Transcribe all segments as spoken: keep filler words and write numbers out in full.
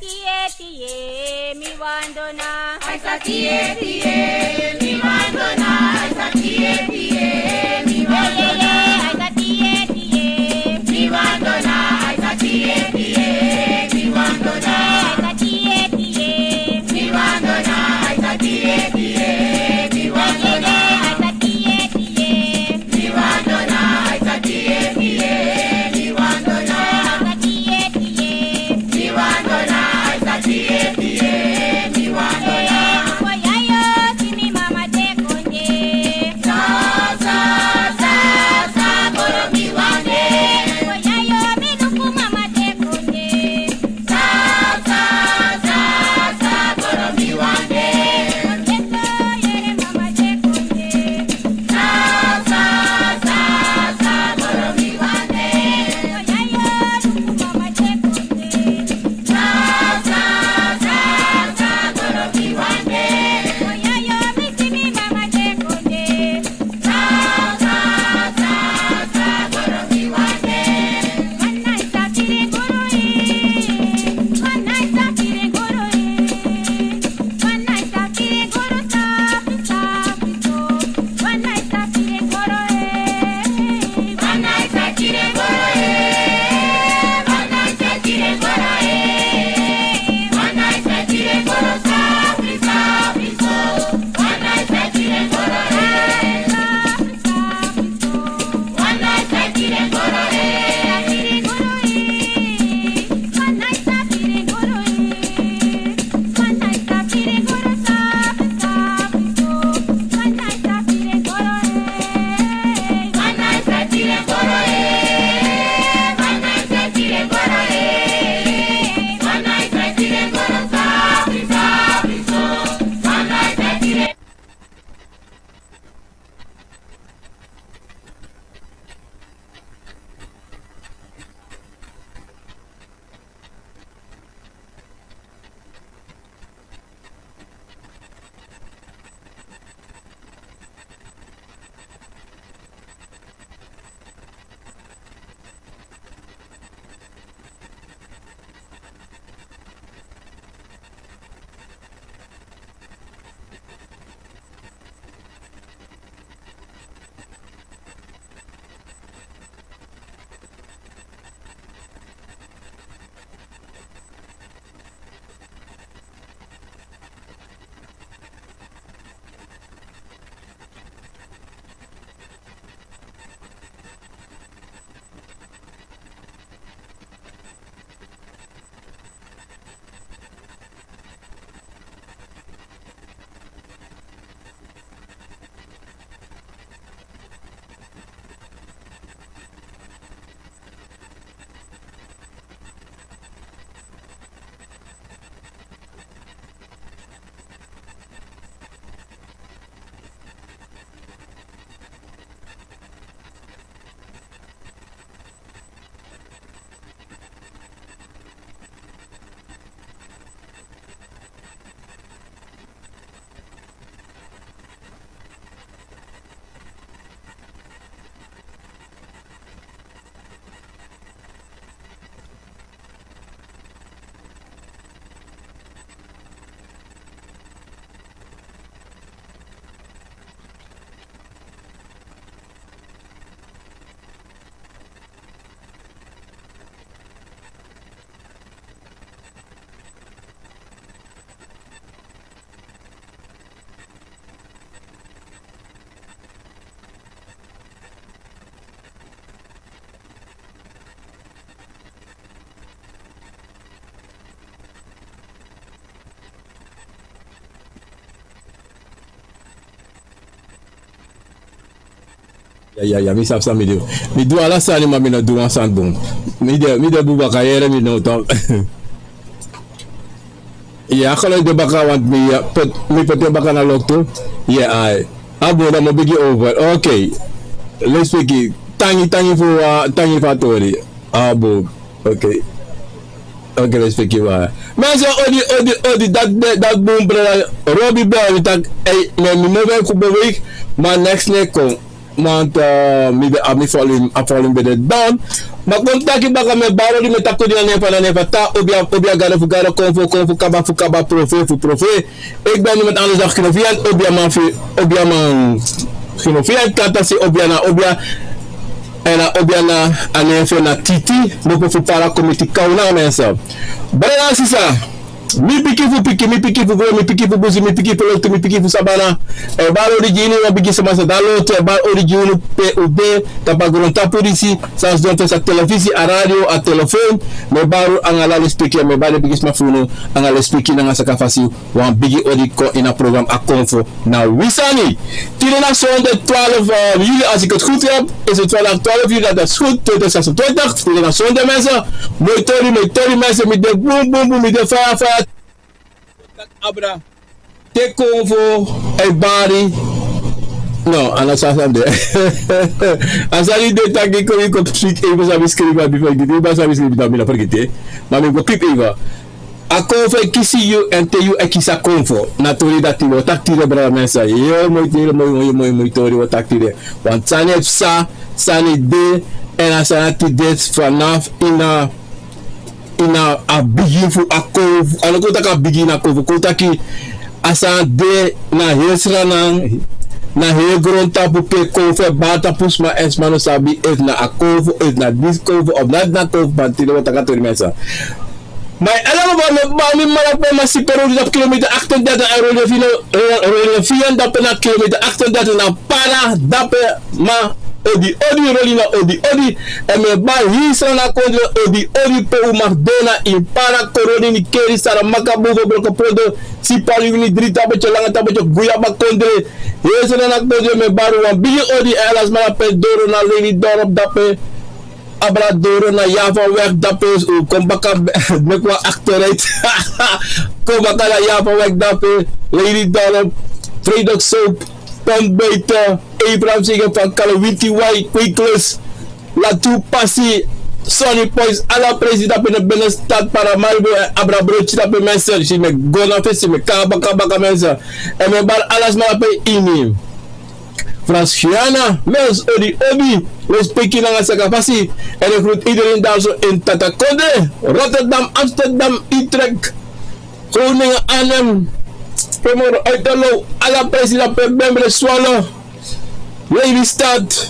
Tie, tie, mi wani dona. Ai sa tie, tie, mi wani dona. Ai sa tie, tie, mi wani dona. Ai sa tie, tie, mi wani dona. Ai sa tie, tie, mi wani dona. Ai sa tie, tie, mi wani dona. Ai sa tie, tie, mi wani dona. Ai sa tie, tie, mi wani dona. Ai sa tie, tie, mi wani dona. Ai sa tie, tie, Ya, ya, ya, mi sabi san mi du. Mi du ala sani, ma mi no du wan sani bun. Mi de, mi de bun baka, yere mi no tan. Ya, a koloisi de baka, want mi, ya, poti, mi poti en baka na loktu. Ya, ai. A bun, dan mi o bigin over. Oké. Lespeki. Tangi, tangi fu, ah, tangi fu a tori. A bun. Oké. Oké, lespeki, wa. Mi e si odi, odi, odi, dati, dati bun, brada. Robi, brada, mi taki, ei, mi, mi move ku beweeg, ma next no e kon. Want mi ben abi mi following, a following ben de don. Ma kon taki baka, mi e bari odi, mi e taki odi na nen fu a, na nen fu a Tata, obia, obia, gado fu gado, konfo fu konfo, kaba fu kaba, profe fu profe. Efu mi no man, anders dan Gino Vian, obiaman fu, obiaman Gino Vian, kantasi obia na obia. Èn a obia na a nen fu en na Titi, mopo fu Para Komiti Kauna, mensen. Brada, sisa, mi pikin fu pikin, mi pikin fu gron, mi pikin fu busi, mi pikin fu loktu, mi pikin fu sabana. E bari odi gi unu wan bigi sama san de na lotu, e bari odi gi unu pe un de tapu a grontapu disi, san sidon fesi a telefisi, a radio, a telefon. Mi e bari unu anga ala lespeki, mi e bari den bigi sma fu unu anga lespeki nanga sakafasi. Wan bigi odi kon ini a program A Konfo na wi sani. Tide na sonde twaalf, eh, juli, als ik het goed heb, is het vandaag twaalf juli, dat is goed, tweeduizend zesentwintig. Tide na sonde, mensen. Moi tori, moi tori, mensen. Mi de bun, bun, bun, mi de faya, faya. Abra. Te Konfo e bari. No, a no so a sani de. A sani de taki kon yu kon kip even san mi skrifi, ma bifo yu kip even san mi skrifi, dan mi no fergiti. Ma mi go kip even. A Konfo e kisi yu èn te yu e kisi a Konfo. Na tori dati wi o taki tide, brada, mensen. Yu moi, yu moi, moi, moi, moi tori wi o taki tide. Want sani e psa, sani de, èn a sani dati de vanaf ini a ini a bigin fu a Konfo, a no kon taki a bigin na Konfo, kon taki a sani de na heri Sranan, na heri grontapu pe Konfo e bari tapu sma, èn sma no sabi efu na a Konfo, efu na disi Konfo, of na dati na Konfo, ma tide wi o taki a tori, mensen. Ma ala mi bari, mi bari, mi mama, pe mi si Peru, disi tapu kilometer achtendertig, èn Rolino Fian, Rolino Fian, dape na kilometer achtendertig na Para, dape. Ma odi odi, Rolino, odi odi. Èn mi e bari heri Sranan kondre odi odi, pe un mag de na ini Para, Koroni, Nickerie, Saramacca, Boven, Brokopondo, Sipaliwini, Drie Tabetjes, Lange Tabetjes, Guyaba kondre. Heri Sranan kondre, mi e bari wan bigi odi, èn ala sma dape doro na Lelydorp dape. Abra doro na Javaweg dape, un kon baka, meki wan achteruit. Kon baka na Javaweg dape, Lelydorp, Vredeshoop, Pontbuiten, Abraham Sege, Van Kale, Winti Wai, Kweklus, Latu, Pasi, Sonny Poys, ala presi dape na binnenstad, Paramaribo, èn abra broki dape, mensen. Si mi e go na fesi, mi e kon baka, baka, mensen. Èn mi e bari ala sma dape ini Frans Guyana, mensen, odi odi, lespeki nanga sakafasi. En ik groet iedereen daar zo in Tata Kondre, Rotterdam, Amsterdam, Utrecht, Groningen, Arnhem, Pemoro, Uiterlo, ala presi dape, Bembre, Zwolle, Lelystad.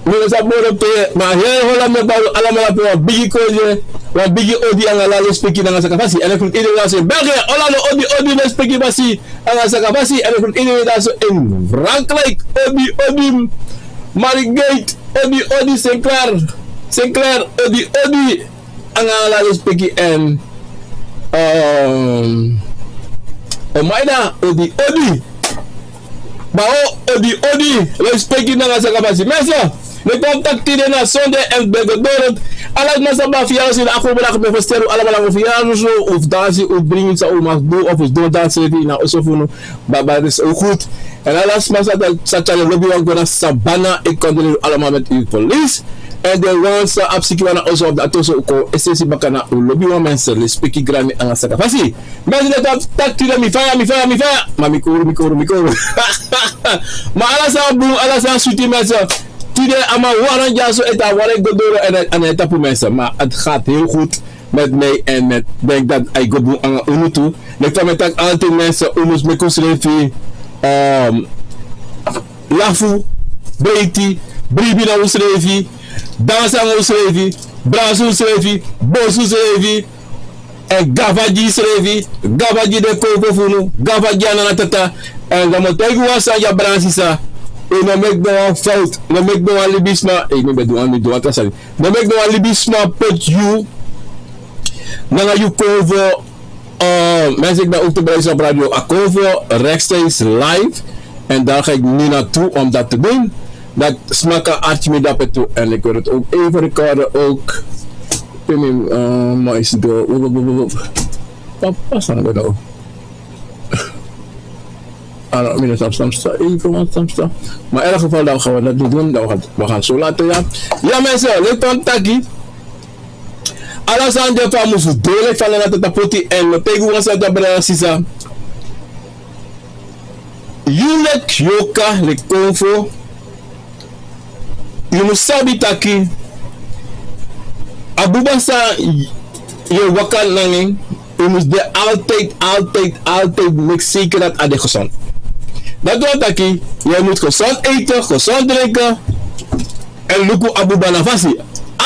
Mi no sabi moro pe, ma heri Holland, mi e bari un alamala pe wan bigi kondre, wan bigi odi anga ala lespeki nanga sakafasi. En ik groet iedereen daar zo in België, Holland, odi odi, lespeki fasi anga sakafasi. En ik groet iedereen daar zo in Frankrijk, odi odi, Mariegate, odi odi, Sinclair, Sinclair, odi odi. Anga ala lespeki en, ehm, Omaida, odi odi. Bao, odi odi, lespeki nanga sakafasi. Mensen, mi kon taki tide na sonde en ben go doro. Ala sma san ben abi verjaardag ini a afgelopen dagen, mi e festeri un alamala anga verjaardag, so un dansi, un dringi san un mag du, of un sidon dansi ini a oso fu unu. Baba, dat is ook goed. En ala sma san tyari lobiwan go na Sabana, ik condoleer u allemaal met uw verlies. En den wan san abi sikiwan na oso of dati oso, un kon esesi baka na un lobiwan, mensen, lespeki, grani anga sakafasi. Mensen, dati wani taki tide mi faya, mi faya, mi faya. Ma mi kuru, mi kuru, mi kuru. Ma ala sani bun, ala sani switi, mensen. Tide a man wani dyaso, ete a wani go doro, en a no e tapu, mensen. Maar het gaat heel goed met mij en met, denk dat a e go bun anga unu tu. Leki fa mi e taki altijd, mensen, un mus meki unsrefi, ehm, lafu, breiti, bribi na unsrefi, dansi anga unsrefi, brasi unsrefi, bosi unsrefi, èn gafa gi unsrefi, gafa gi den kowkownu, gafa gi a nana tata. Èn dan mi o taigi un wan sani, ya brada, sisa, un no meki no wan fowtu, no meki no wan libisma, eh, mi ben du wan, mi du wan tra sani. No meki no wan libisma poti yu nanga yu konfo. Eh, mensen, ik ben ook te beluisteren op Radio Akovo, rechtstreeks live. En daar ga ik nu naartoe om dat te doen. Dat smaakt aan Archie Midape toe. En ik wil het ook even recorden ook. Pimi, eh, maar is door. Papa, staan we nou. Alo, mi no sabi san mi sa, even wan san mi sa. Maar in elk geval, dan gaan we dat niet doen. Dan we gaan, we gaan zo laten, ja. Ja, mensen, leki fa mi taki. Ala sani de fa a musu de, leki fa a nana tata poti, èn mi o taigi un wan sani, brada, sisa. yu leki yoka, leki konfo, yu mus sabi taki a buba san yu e waka nanga en, yu mus de altijd, altijd, altijd meki zeker dati a de gezond. Dati wani taki yu mus gezond eten, gezond drinken, èn luku a buba na fasi.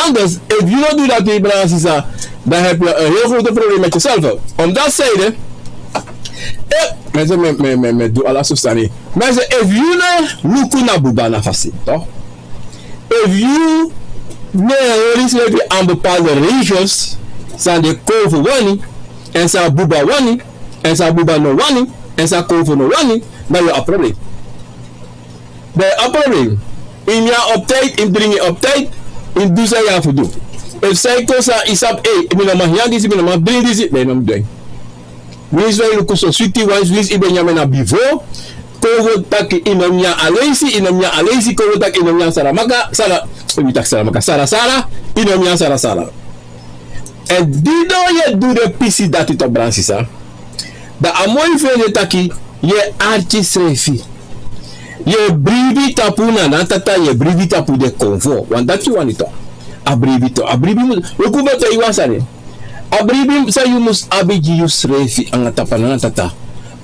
Anders, efu yu no du dati, brada, sisa, dan hebi yu een heel grote probleem met yuzelf. Omdat zij de, eh, mensen, men, men, men, men du ala sani. Mensen, efu yu no luku na buba na fasi, toch? Efu yu no hori yusrefi aan bepaalde regels, san den konfo wani, èn san buba wani, èn san buba no wani, èn san konfo no wani, dan yu abi probleem. Dan yu abi probleem. Yu nyan op tijd, yu dringi op tijd, yu du san yu abi fu du. Efu san yu kon san yu sabi, ei, mi no mag nyan disi, mi no mag dringi disi, dan yu no mus du en. Winsi yu luku so switi, winsi yu ben nyan en na bifo, kon fu taki yu no nyan aleisi, yu no nyan aleisi, kon fu taki yu no nyan saramaka, sara, wi taki saramaka, sarasara, yu no nyan sarasara. Èn di dan yu e du den pisi dati, toch, brada, sisa, dan a moi fu en de taki yu e arki yusrefi. Yu e bribi tapu nana tata, yu e bribi tapu den konfo. Want dati yu wani, toch. A bribi, toch. A bribi mus, luku, mi o taigi yu wan sani. A bribi san yu mus abi gi yusrefi nanga tapu nana tata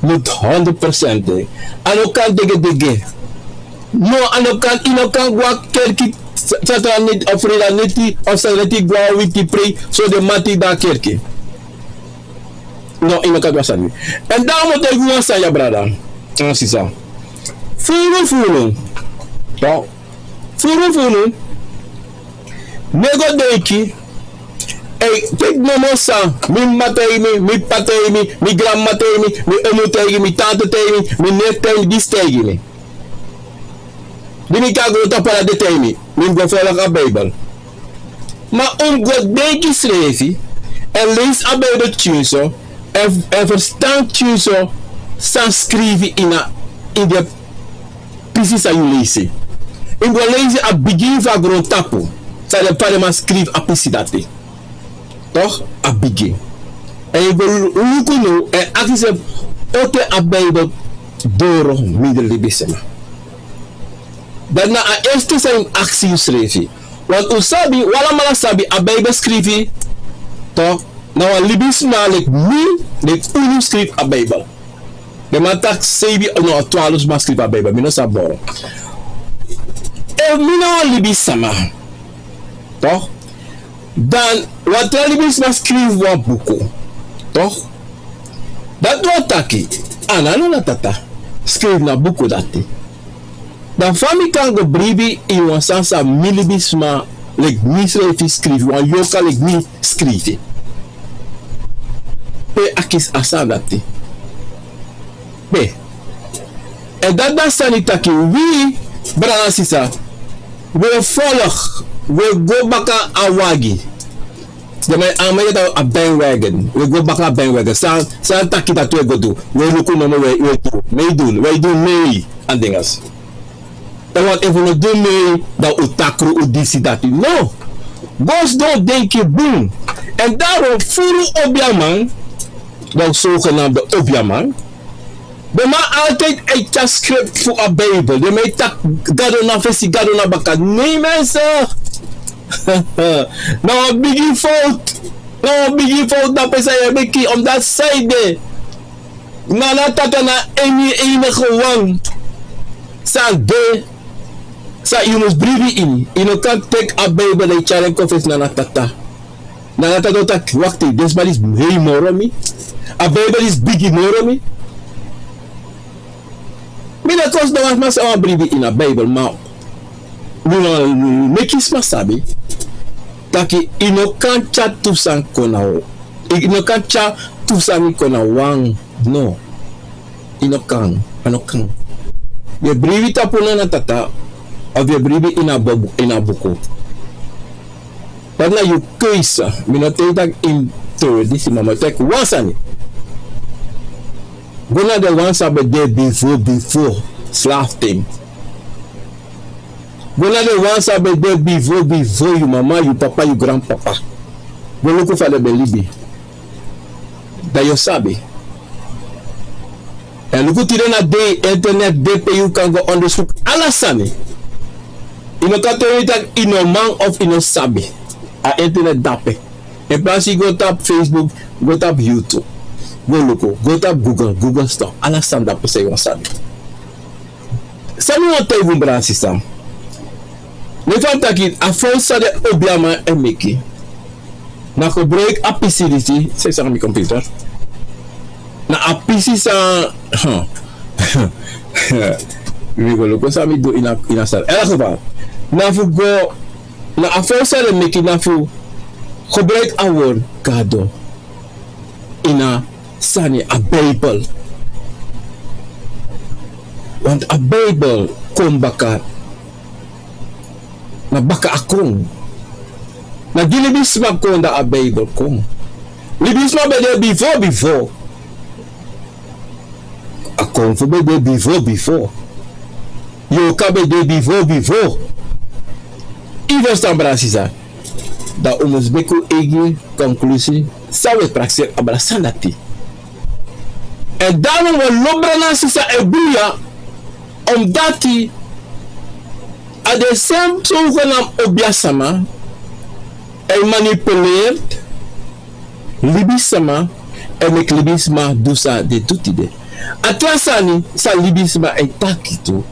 mus honderd procent de. A no kan degedege. No, a no kan, yu no kan go na kerki sa-, saturday neti of vrijdag neti of zondag neti, go na wiki prei, so den mati de na kerki. No, yu no kan du a sani. Èn dan mi o taigi yu wan sani, ya brada, èn sisa. Furu furu. Toch. Furu furu. No go denki, ei, teki nomo san mi m'ma taigi mi, mi p'pa taigi mi, mi granm'ma taigi mi, mi omu taigi mi, tante taigi mi, mi neef taigi mi, disi taigi mi. Di mi kon na grontapu, ala den taigi mi, mi mus go folg a Bijbel. Ma un mus go denki yusrefi, èn leisi a Bijbel pikinso, èn, èn ferstan pikinso san skrifi ini a, ini den pisi san yu leisi. Yu mus go leisi a bigin fu a grontapu, san den, fa den man skrifi a pisi dati. Toch, a bigin. Èn yu go lu-, luku now, èn aksi yusrefi, o te a Bijbel doro mindri libisma. Dati na a eerste san yu mus aksi yusrefi. Want un sabi, un alamala sabi, a Bijbel skrifi, toch, na wan libisma leki mi, leki unu skrifi a Bijbel. Den man taki seibi, no, twaalf sma skrifi a Bijbel, mi no sabi moro. Efu mi na wan libisma, toch, dan wan tra libisma skrifi wan buku, toch? Dati wani taki, a no nana tata skrifi a buku dati. Dan fa mi kan go bribi ini wan sani san mi libisma, leki mi srefi skrifi, wan yoka leki mi skrifi? Pe a kisi a sani dati? Pe? Èn dati na sani taki wi, brada, sisa, wi e folg, wi e go baka a wagi. Den man e taki a bandwagon, wi e go baka a bandwagon. San, san taki dati wi e go du? Wi e luku nomo, wi e, wi e du, mi e du, wi e du mi, a dingas. Èn want efu un no du mi, dan un takru, un disi, dati. No. Go sidon denki bun. Èn daarom furu obiaman, dan un zogenaamde obiaman, den man altijd e tyari skrifi fu a Bijbel. Den man e taki Gado na fesi, Gado na baka. Nee, mensen. Na wan bigi fout. Na wan bigi fout, na pe san yu e meki, omdat san ede, Nana Tata na a enige wan san de, san yu mus bribi ini. Yu no kan teki a Bijbel e tyari en kon fesi Nana Tata. Nana Tata o taki, wakti, den sma disi hei moro mi. A Bijbel disi bigi moro mi. Mi no e kon sidon wan sma san wani bribi ini a Bijbel, ma mi wani meki sma sabi taki yu no kan tyari tu sani kon na, yu no kan tyari tu sani kon na wan. No. Yu no kan, a no kan. Yu e bribi tapu Nana Tata, of yu e bribi ini a bu-, ini a buku. Dati na yu keuze. Mi no taigi taki yu mus trowe disi, ma mi e taki wan sani. Go na den wan san ben de bifo, bifo slaaf ten. Go na den wan san ben de bifo, bifo yu mama, yu papa, yu granpapa. Go luku fa den ben libi. Dan yu o sabi. Èn luku tide na dei, internet de pe yu kan go ondersuku ala sani. Yu no kan toon yu taki yu no man of yu no sabi. A internet de ape. In plasi yu go tapu Facebook, go tapu YouTube. Go luku, go tapu Google, Google stop. Ala sani de ape san yu wani sabi. San mi wani taigi un, brada nanga sisa. Leki fa mi taki, a fowtu san den obiaman e meki. Na gebruik a pisi disi, seki san mi computer. Na a pisi san, hm. Mi go luku san mi du ini a, ini a sani. In elk geval. Na fu go, na a fowtu san den meki na fu gebruik a word Gado. Ini a sani a Bijbel. Want a Bijbel kon baka, na baka a kon. Na gi libisma kon dan a Bijbel kon. Libisma ben de bifo, bifo. A kon fu ben de bifo, bifo. Yorka ben de bifo, bifo. Yu ferstan, brada nanga sisa. Dan un mus meki un eigi konklusi san un e prakseri abra sani dati. Èn dan un o lobi brada nanga sisa e bruya, omdati a den srefi sowgenaam obiasama e manipuleri libisma, e meki libisma du san den du tide. A tra sani san libisma e taki tu.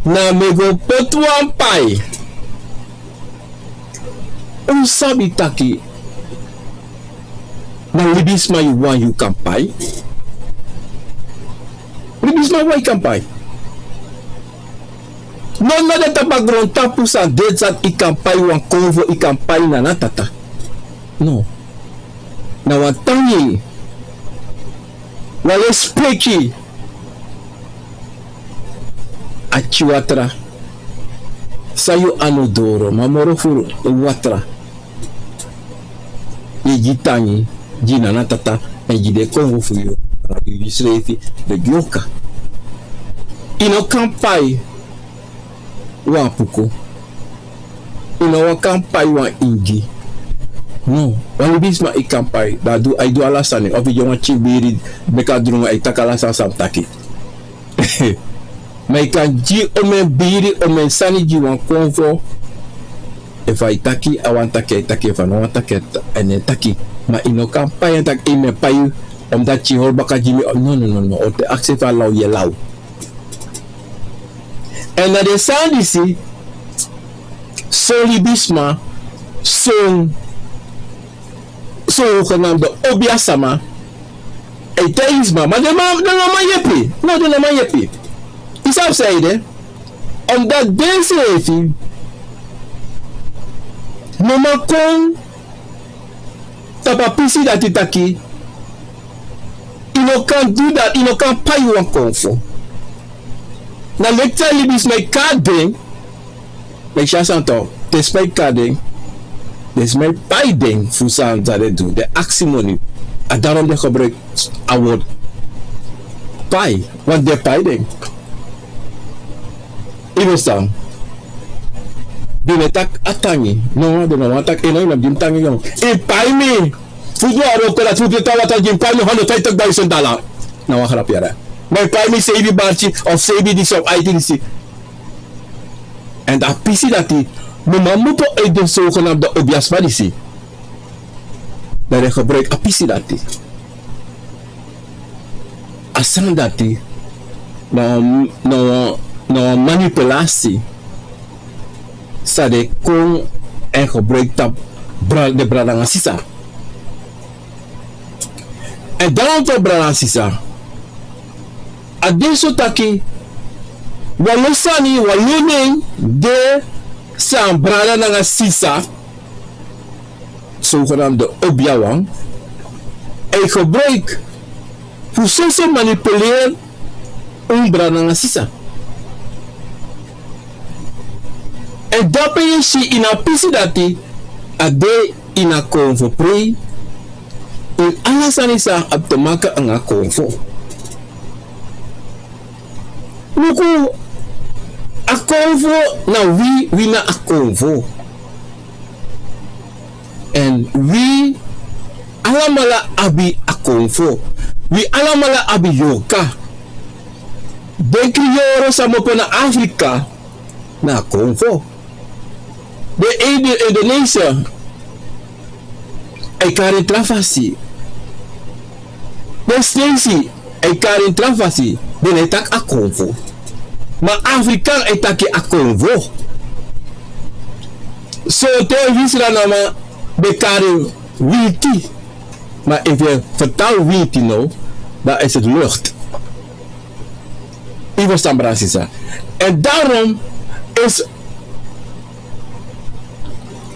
Na mi go poti wan pai. Un sabi taki na libisma yu wani yu kan pai. Libisma wani yu kan pai. No, no de tapu a grontapu san de san yu kan pai wan konfo, yu kan pai Nana Tata. No. Na wan tangi, wan lespeki. A pikin watra san yu anu doro, ma moro furu watra. Yu e gi tangi gi Nana Tata èn gi den konfo fu yu, yu srefi ben gi yorka. Yu no kan pai wan puku. Yu no kan pai wan ingi. No, wan libisma yu kan pai. Dan a du, a e du ala sani. Efu yu gi en wan pikin biri, meki a drungu, a e taki ala sani san a mus taki. Ma yu kan gi omeni biri, omeni sani gi wan konfo. Efu a e taki, a wani taki, a e taki, efu a no wani taki, a no e taki. Ma yu no kan pai en taki, ei, mi e pai yu, omdati yu hori baka gi mi. No, no, no, no. A o aksi efu a law, yu e law. Èn na den sani disi, son libisma, son, son zogenaamde obiasama, e taigi sma, ma den man, den no man yepi. No, den no man yepi. Yu sabi san ede? Omdat densrefi no man kon tapu a pisi dati taki, yu no kan du dati, yu no kan pai wan konfo. Na leki san libisma e kari den, ma yu si a sani tok, te sma e kari den, den sma e pai den fu san san den du, den aksi moni. A daarom den gebruik a word pai, want den pai den. Yu ferstan? Den no e taki a tangi. No, den no wani taki, ei, no, yu no gi mi tangi, no. Yu pai mi. Fu du a wroko dati, fu du a watra gi mi, pai mi hondro fifti duizend dala. Na wan grapu ya. Ma yu pai mi seibi barki, of seibi disi, of aiti disi. Èn a pisi dati, no man mutu uit den zogenaamde obiasma disi. Dan den gebruik a pisi dati. A sani dati na wan, na wan, na wan manipulasi san den kon èn gebruik tapu bra-, den brada nanga sisa. Èn dan wan tok, brada nanga sisa, a de so taki wan lo sani, wan lo nen de san brada nanga sisa, zogenaamde obiawan, e gebruik fu soso manipuleri un brada nanga sisa. Èn drape yu e si ini a pisi dati, a de ini a konfo prei, ini ala sani san abi te maka nanga konfo. Luku, a konfo na wi, wi na a konfo. Èn wi alamala abi a konfo. Wi alamala abi yorka. Den kriyoro san mopo na Afrika na a konfo. Den Inde, Indonesia, a e kari en tra fasi. Den Sneisi, a e kari en tra fasi. Den no e taki a konfo. Ma Afrikan e taki a konfo. Sonten wi Sranan ben kari en witi. Ma efu yu e fertaal witi now, dan is het lucht. Yu e ferstan, brada, sisa. En daarom is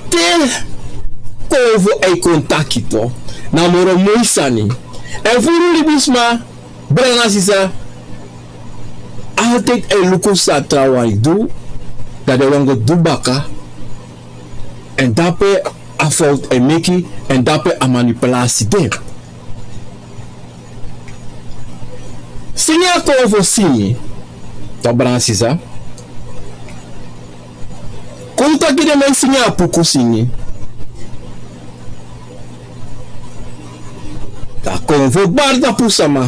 te konfo e kon taki, toch, na moro moi sani. En furu libisma, brada, sisa, altijd e luku san trawan e du, dan den wani go du baka. En dape a fout e meki, en dape a manipulasi de. Singi a konfo singi, toch, brada, sisa. Kon taki den man e singi a puku singi. Dan konfo bari tapu sama.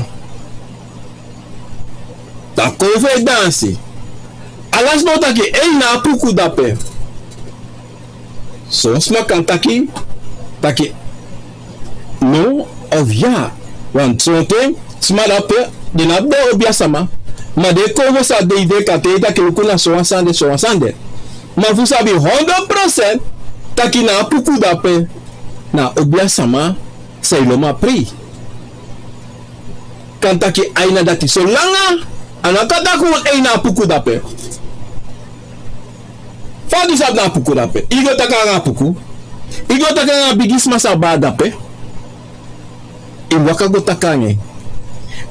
Dan konfo e dansi. Ala sma o taki: "Ei, na a puku dape." Son sma kan taki, taki no of ya. Want sonten sma dape, den no abi den obiasma. Ma den konfo san de, den kan taigi taki: "Luku, na sowan sani de, sowan sani de." Ma fu sabi honderd procent taki na a puku dape, na obiasma san e lon man prei. Kan taki a ini dati, solanga a no kan taki: "Ei, na a puku dape." Fa a du sabi na a puku dape? Yu go taki nanga a puku. Yu go taki nanga a bigisma san bari dape. Yu waka go taki nanga en.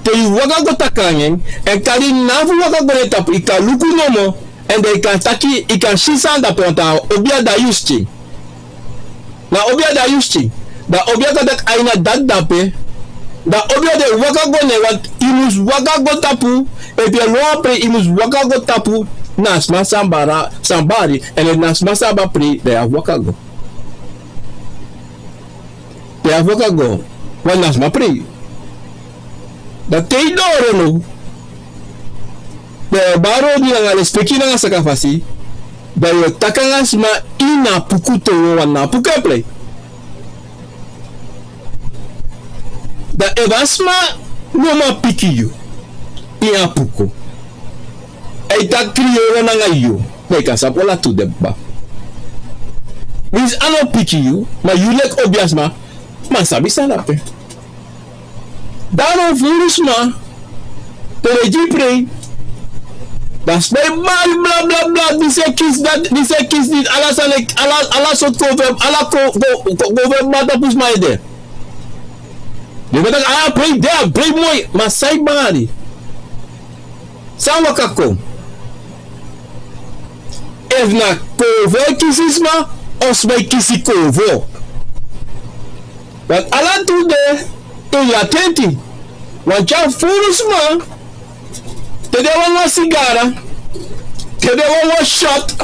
Te yu waka go taki nanga en, èn kande yu no abi fu waka go na en tapu, yu kan luku nomo. Èn dan yu kan taki, yu kan si san dape, want a obia dati yu si. Na obia dati yu si. Dan obia kan taki a ini dati dape. Dan obia de waka go na en, want yu mus waka go tapu. Efu yu e lon a prei, yu mus waka go tapu na a sma san bari, san bari. Èn efu na a sma san abi a prei, dan yu abi waka go. Te yu abi waka go, want na sma prei. Dan te yu doro now, dan yu o bari odi nanga lespeki nanga saka fasi. Dan yu o taki nanga sma ini a puku toon, want na a puku yu e prei. Dan efu a sma no man piki yu ini a puku, a e taki kriyoro nanga yu, dan yu kan sabi ala tu de kaba. Winsi a no piki yu, ma yu leki obiasma, man sabi san dape. Daarom furu sma, te den gi prei, dan sma e bari bla bla bla, disi e kisi dati, disi e kisi disi, ala sani, ala, ala sortu konfo, ala ko, ko, ko, konfo e bari tapu sma ede. Den e taki: "A prei de, a prei moi." Ma san e bari? San waka kon? Efu na konfo e kisi sma, of sma e kisi konfo? Want ala tu de, te yu atenti. Want tyari furu sma, te den wani wan sigara, te den wani wan shot,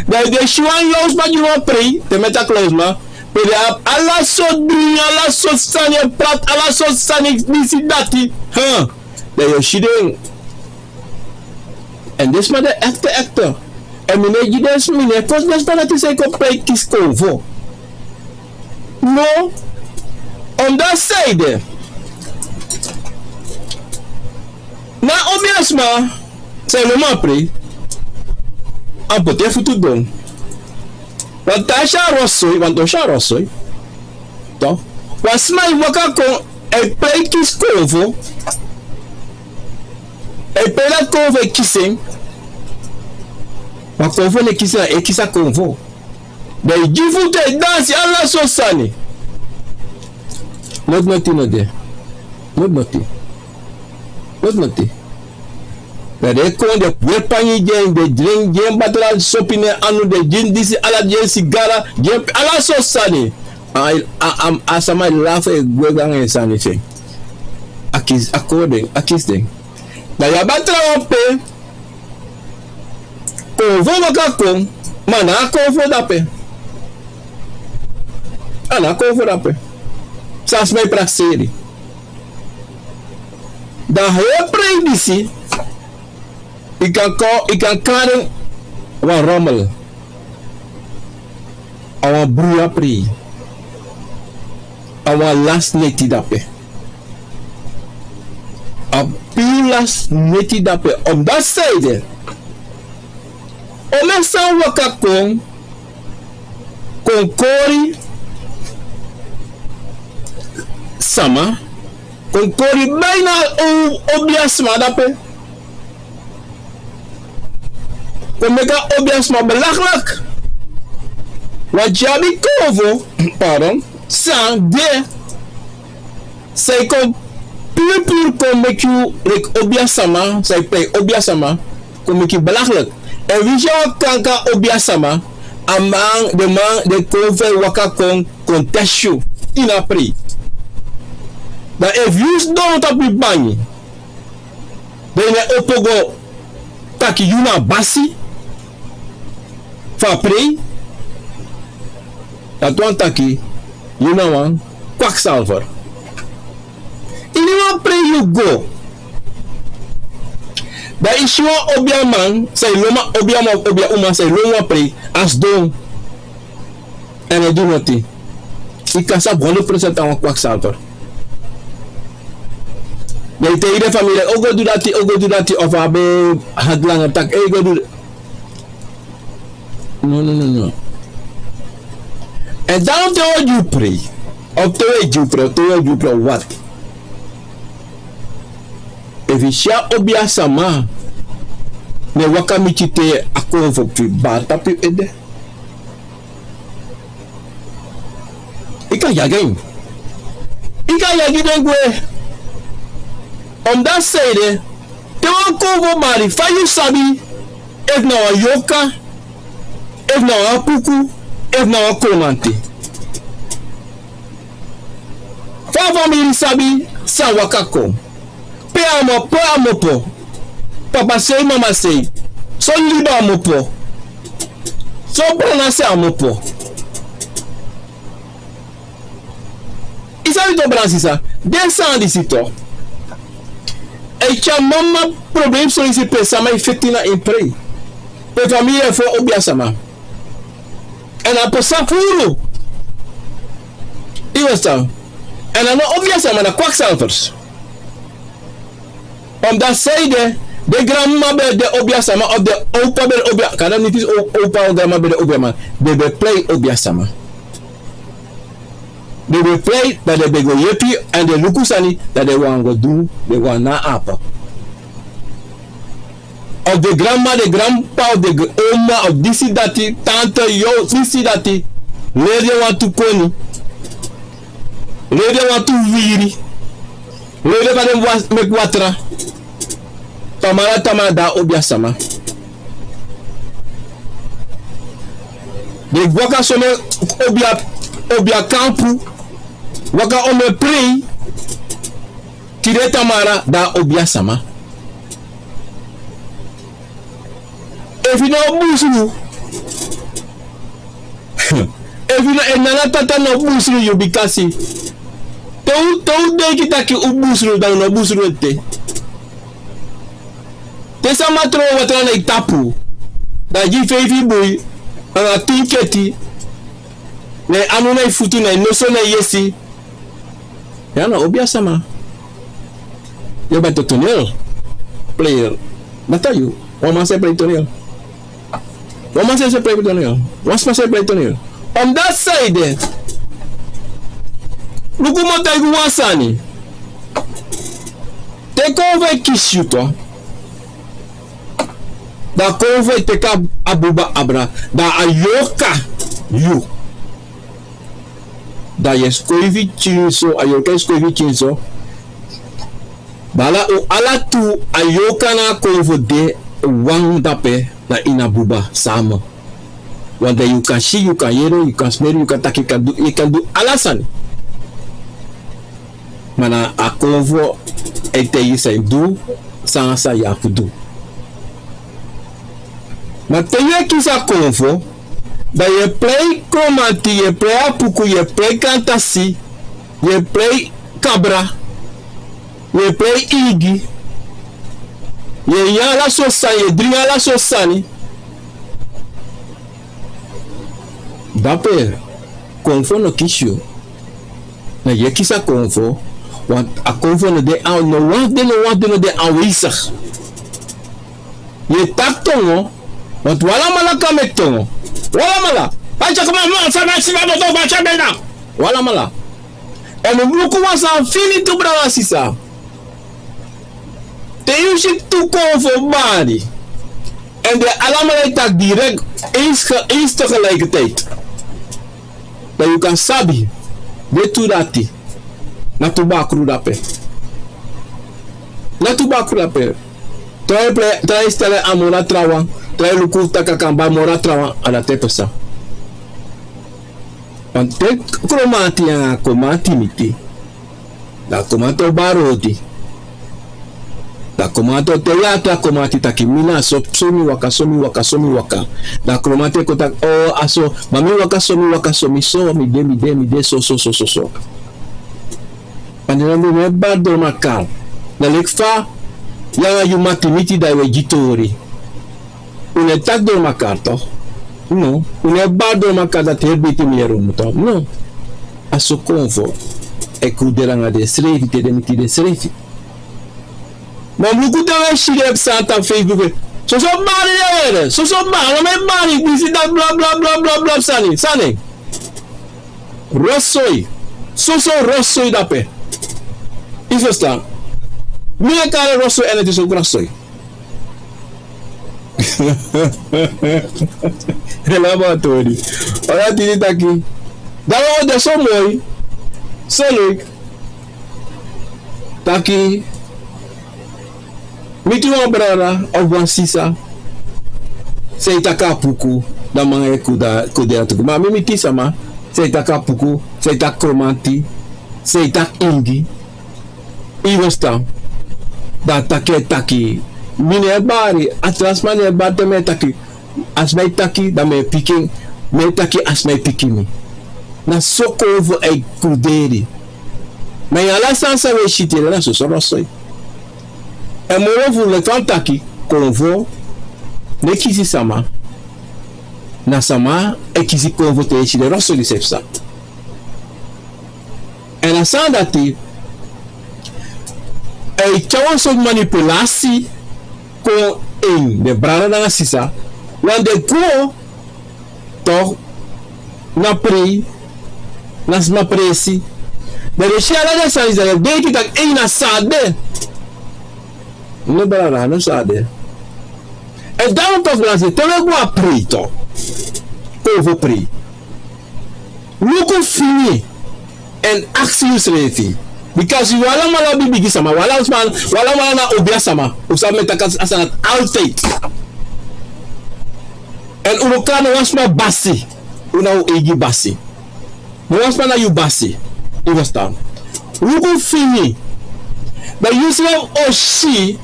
dan den si wan law sma gi wan prei, te mi e taki law sma, pe den abi ala sortu dringi, ala sortu sani e prati, ala sortu sani disi dati. Ha, dan yu o si den. Èn den sma de ekte, ekte. Èn mi no e gi den sma, mi no e kosi den sma dati san e kon prei kisi konfo. No. Omdat san ede, na obiasma san e lon man prei, a poti en futu don. Want a si a rosoi, want o si a rosoi. Toch. Wan sma e waka kon, a e prei kisi konfo. A e prei dati konfo e kisi en. Ma konfo no e kisi en, a e kisi a konfo. Dan yu gi futu, e dansi, ala sortu sani. Noti noti no de. Noti noti. Noti noti. Dan den e kon, den e puru pangi gi en, den e dringi gi en batala sopi na en anu, den e gi en disi, ala, gi en sigara, gi en ala sortu sani. A, a, a, a sama e lafu e gwe go nanga en sani fi en. A kisi, a kon den, a kisi den. Dan yu abi a trawan pe konfo waka kon, ma a no a konfo dape. A no a konfo dape. San a sma e prakseri. Dan a heri prei disi, yu kan kon, yu kan kari en wan rommel. A wan bruya prei. A wan lasi neti dape. A puru lasi neti dape. Omdati san ede, omeni sani waka kon, kon kori sama, kon kori baina a obiasma dape. Kon meki a obiasma belachelijk. Want yu abi konfo, pardon, san de, san e kon puru puru kon meki yu leki obiasma, san e prei obiasma, kon meki yu belachelijk. Èn winsi yu a wan kankan obiasma, a man, den man, den konfo e waka kon, kon tesi yu ini a prei. Dan efu yu sidon tapu yu bangi, dan yu no e opo go taki yu na a basi fu a prei, dati wani taki yu na wan kwakzalver. Ini wan prei yu go, dan yu si wan obiaman, san e lon a obiaman, obiauma san e lon wan prei, a sidon. Èn a no du noti. Yu kan sabi honderd procent a wan kwakzalver. Dan yu taigi den famiri, o go du dati, o go du dati, of a ben hadi langa taki, e, go du. No, no, no, no. Èn dan te wi e gi yu prei, of te wi e gi yu prei, of te wi e gi yu prei, wat? Efu yu si a obiasma, ne waka miti te a konfo fu yu bari tapu yu ede. Yu kan yagi en. Yu kan yagi den gwe. Omdati san ede, te wan konfo bari, fa yu sabi efu na wan yorka, efu na wan apuku, efu na wan kromanti? Fa a famiri sabi san waka kon? Pe a mu, pe a mu opo? Papa sei, mama sei. Son libi a mu opo? Son brada sei a mu opo? Yu sabi tok, brada sisa, den sani disi tok e tyari mama problem. Son disi pe sama e feti na ini prei, pe famiri e fon obiasma. Èn a pasa furu. Yu e ferstan? Èn a no obiasma, na kwakzalvers. Omdati san ede, den granmama ben de obiasma, of den owpa ben de obia, kande niti o-, owpa of granmama ben de obiasma, den ben prei obiasma. Den ben prei, dan den ben go yepi, èn den luku sani, dan den wani go du, den wani na a apa. Of den granmama, den granp'pa, of den gr-, oma, of disi dati, tante, yo, disi dati, leri den wantu koni, leri den wantu wiri, leri den fa den mus meki watra. Tamara, tamara, dan a obiasma. Den waka someni obia, obia kampu, waka omeni prei, tide tamara, dan a obiasma. Efu yu no busru, efu yu no, efu nana tata no busru yu, bikasi te un, te un denki taki un busru, dan un no busru ete. Te sama tron watra na yu tapu, dan a gi yu feifi bui, nanga tin keti, na yu anu, na yu futu, na yu noso, na yu yesi. Ya na obiasma. Yu ben de toneel player. Dati a yu. Wan man sa e prei toneel. Wan man sa e prei toneel. Wan sma sa e prei toneel. Omdati san ede, luku, mi o taigi wan sani. Te konfo e kisi yu tok, dan konfo e teki a buba abra, dan a yorka yu. Dan yu e skoifi pikinso, a yorka e skoifi pikinso. Bala, un ala tu, a yorka nanga konfo de wan dape, na ini a buba sama. Want dan yu kan si, yu kan yere, yu kan smeri, yu kan taki, yu kan du, yu kan du ala sani. Ma na a konfo e taigi yu san yu mus du, san, san yu abi fu du. Ma te yu e kisi a konfo, dan yu e prei kromanti, yu e prei apuku, yu e prei kantasi, yu e prei kabra. Yu e prei igi. Yu e nyan ala sortu sani, yu e dringi ala sortu sani. Dape konfo no kisi yu. Na yu e kisi a konfo. Want a konfo no de, no wan fu den, no wan fu den no de aanwezig. Yu e taki tongo. Want wi alamala kan meki tongo. Wi alamala. Wi alamala. Èn un luku wan sani fini tu, brada, sisa. Te yu si tu konfo bari, èn den alamala e taki direct, eens ge-, eens tegelijkertijd, dan yu kan sabi, den tu dati, na tu bakru dape. Na tu bakru dape. Tra yu e prei, tra yu e stel en a moro trawan, tra yu e luku taki a kan bari moro trawan, a dati e pasa. Want te kromanti nanga kromanti miti, dan kromanti o bari odi. Dan kromanti o taigi a tra kromanti taki mi na so, so mi waka, so mi waka, so mi waka. Dan kromanti e kon taki, o, a so, ma mi waka so, mi waka so, mi so, mi de, mi de, mi de, so, so, so, so, so. Èn den no e bari doro makar. Na leki fa yu nanga yu mati miti, dan yu e gi tori. Un no e taki doro makar, toch? No. Un no e bari doro makar, dati heri beti mi yere unu, toch? No. A so konfo e kruderi nanga densrefi te den miti densrefi. Ma un luku te un e si den psa tapu Facebook. Soso bari den yere, soso bari, no mi e bari, disi, dati, bla, bla, bla, bla, bla, sani, sani. Rosoi. Soso rosoi dape. Yu e ferstan? Mi e kari rosoi èn a de so grosoi. Hela ba tori. Ora tini taki. Dati o de so moi. So leuk. Taki. Miti wan brada of wan sisa san e taki a puku, dan manga e kuda, kuderi a tuku. Ma mi miti sama san e taki a puku, san e taki kromanti, san e taki ingi. Yu e ferstan? Dan a taki e taki. Mi no e bari, a tra sma no e bari te mi e taki. A sma e taki, dan mi e piki en, mi e taki, a sma e piki mi. Na so konfo e kruderi. Ma ini ala sani san un e si tide, na soso rosoi. Èn moro fu leki fa mi taki, konfo no e kisi sama. Na sama e kisi konfo te yu e si den rosoi disi e psa. Èn a sani dati e tyari wan sortu manipulasi kon ini den brada nanga sisa. Want den go, toch, na prei, na sma presi. Dan den si ala den sani disi, dan den e denki taki, ei, na so a de. No, brada, no so a de. Èn dan un, toch, brada, te un e go a prei, toch, te un e go prei, luku fini èn aksi yusrefi. Bika wi alamala bigi sama, wi alamala, wi alamala na obiasma. Un sabi mi e taki a sani dati altijd. Èn un no kan, no wan sma basi. Un na un eigi basi. No wan sma na yu basi. Yu e ferstan? Luku fini. Dan yusrefi o si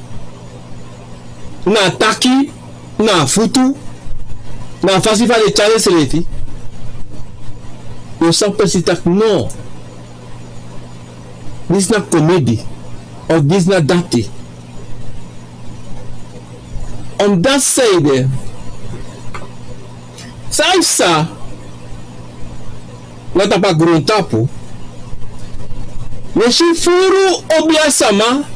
na taki, na futu, na fasi fa den e tyari densrefi. Yu o sabi presi taki no, disi na komedi, of disi na dati. Omdat san ede, san yu sa na tapu a grontapu, yu e si furu obiasma.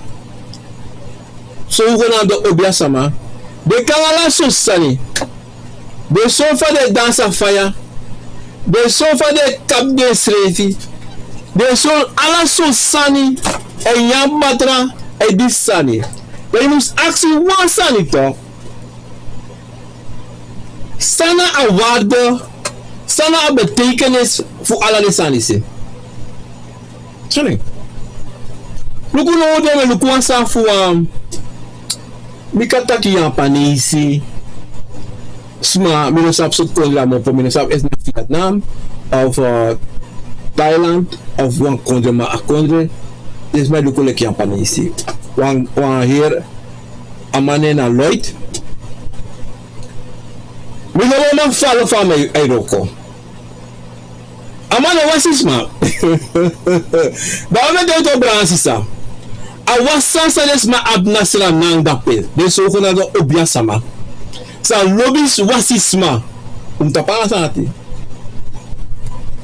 So un go na den obiasma, den e kon nanga ala sortu sani. Den e sori fa den e dansi a faya. Den e sori fa den e kapu densrefi. Den e sori ala sortu sani. E nyan batra, e disi sani. Dan yu mus aksi wan sani, toch. San na a waarde, san na a betekenis fu ala den sani disi? Sorry. Luku now, dan mi e luku wan sani fu wan, mi kan taki Yapanesi sma, mi no sabi sortu kondre a mopo, mi no sabi efu na Vietnam of, eh, Thailand of wan kondre, ma a kondre, den sma e luku leki Yapanesi. Wan, wan heri, a man nen na Lloyd. Mi no wan man fala fa mi e wroko. A man no wasi sma. Dan a man e taigi yu, brada, sisa. A wasi san den sma abi na Sranan dape, den sowgu na den obiasma san lobi wasi sma. Un mu tapu anga sani ati.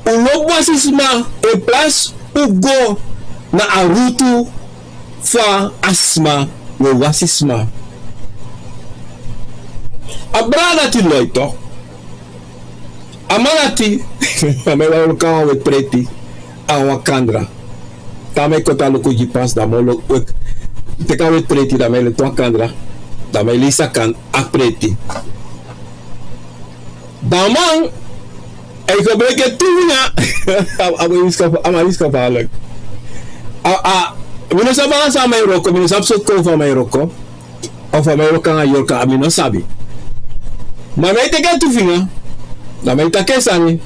Un lobi wasi sma, en plasi un go na a rutu fa a sma e wasi sma. A brada dati loi tok. A man dati, a man e waka wan weti preti anga wan kandra. Te a man e koti a luku gi pasi, dan a man o lok-, wek-, teki a weti preti, dan a man e leti wan kandra, dan a man e leisi a kan-, a preti. Dan a man e go breki en tu finga. A, a man e wisi gevaarlijk. A, a, mi no sabi anga san a man e wroko, mi no sabi sortu konfo a man e wroko. Of a man e wroko anga yorka, a mi no sabi. Ma a man e teki en tu finga, dan a man e taki en sani,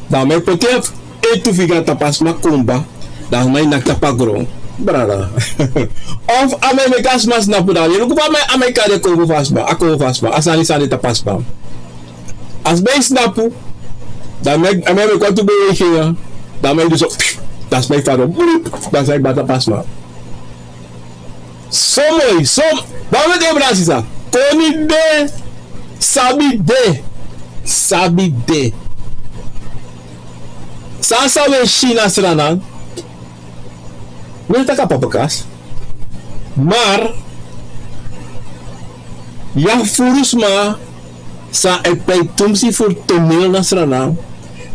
dan a man e poti en tu finga tapu a sma kumba, dan a man e naki tapu a gron. Brada. Of a man e meki a sma snapu, dan yu luku fa a man e, a man e kari a konfo fu a sma, a konfo fu a sma, a sani san de tapu a sma. A sma e snapu, dan a man e, a man e meki wan tu beweging, dan a man e du so, dan a sma e fadon, brup, dan a sma e bari tapu a sma. So moi, so, dan wi de, brada, sisa. Koni de, sabi de, sabi de. San san wi e si na Sranan, mi no taki a papakas. Maar yu abi furu sma san e prei tumsi fu toneel na Sranan,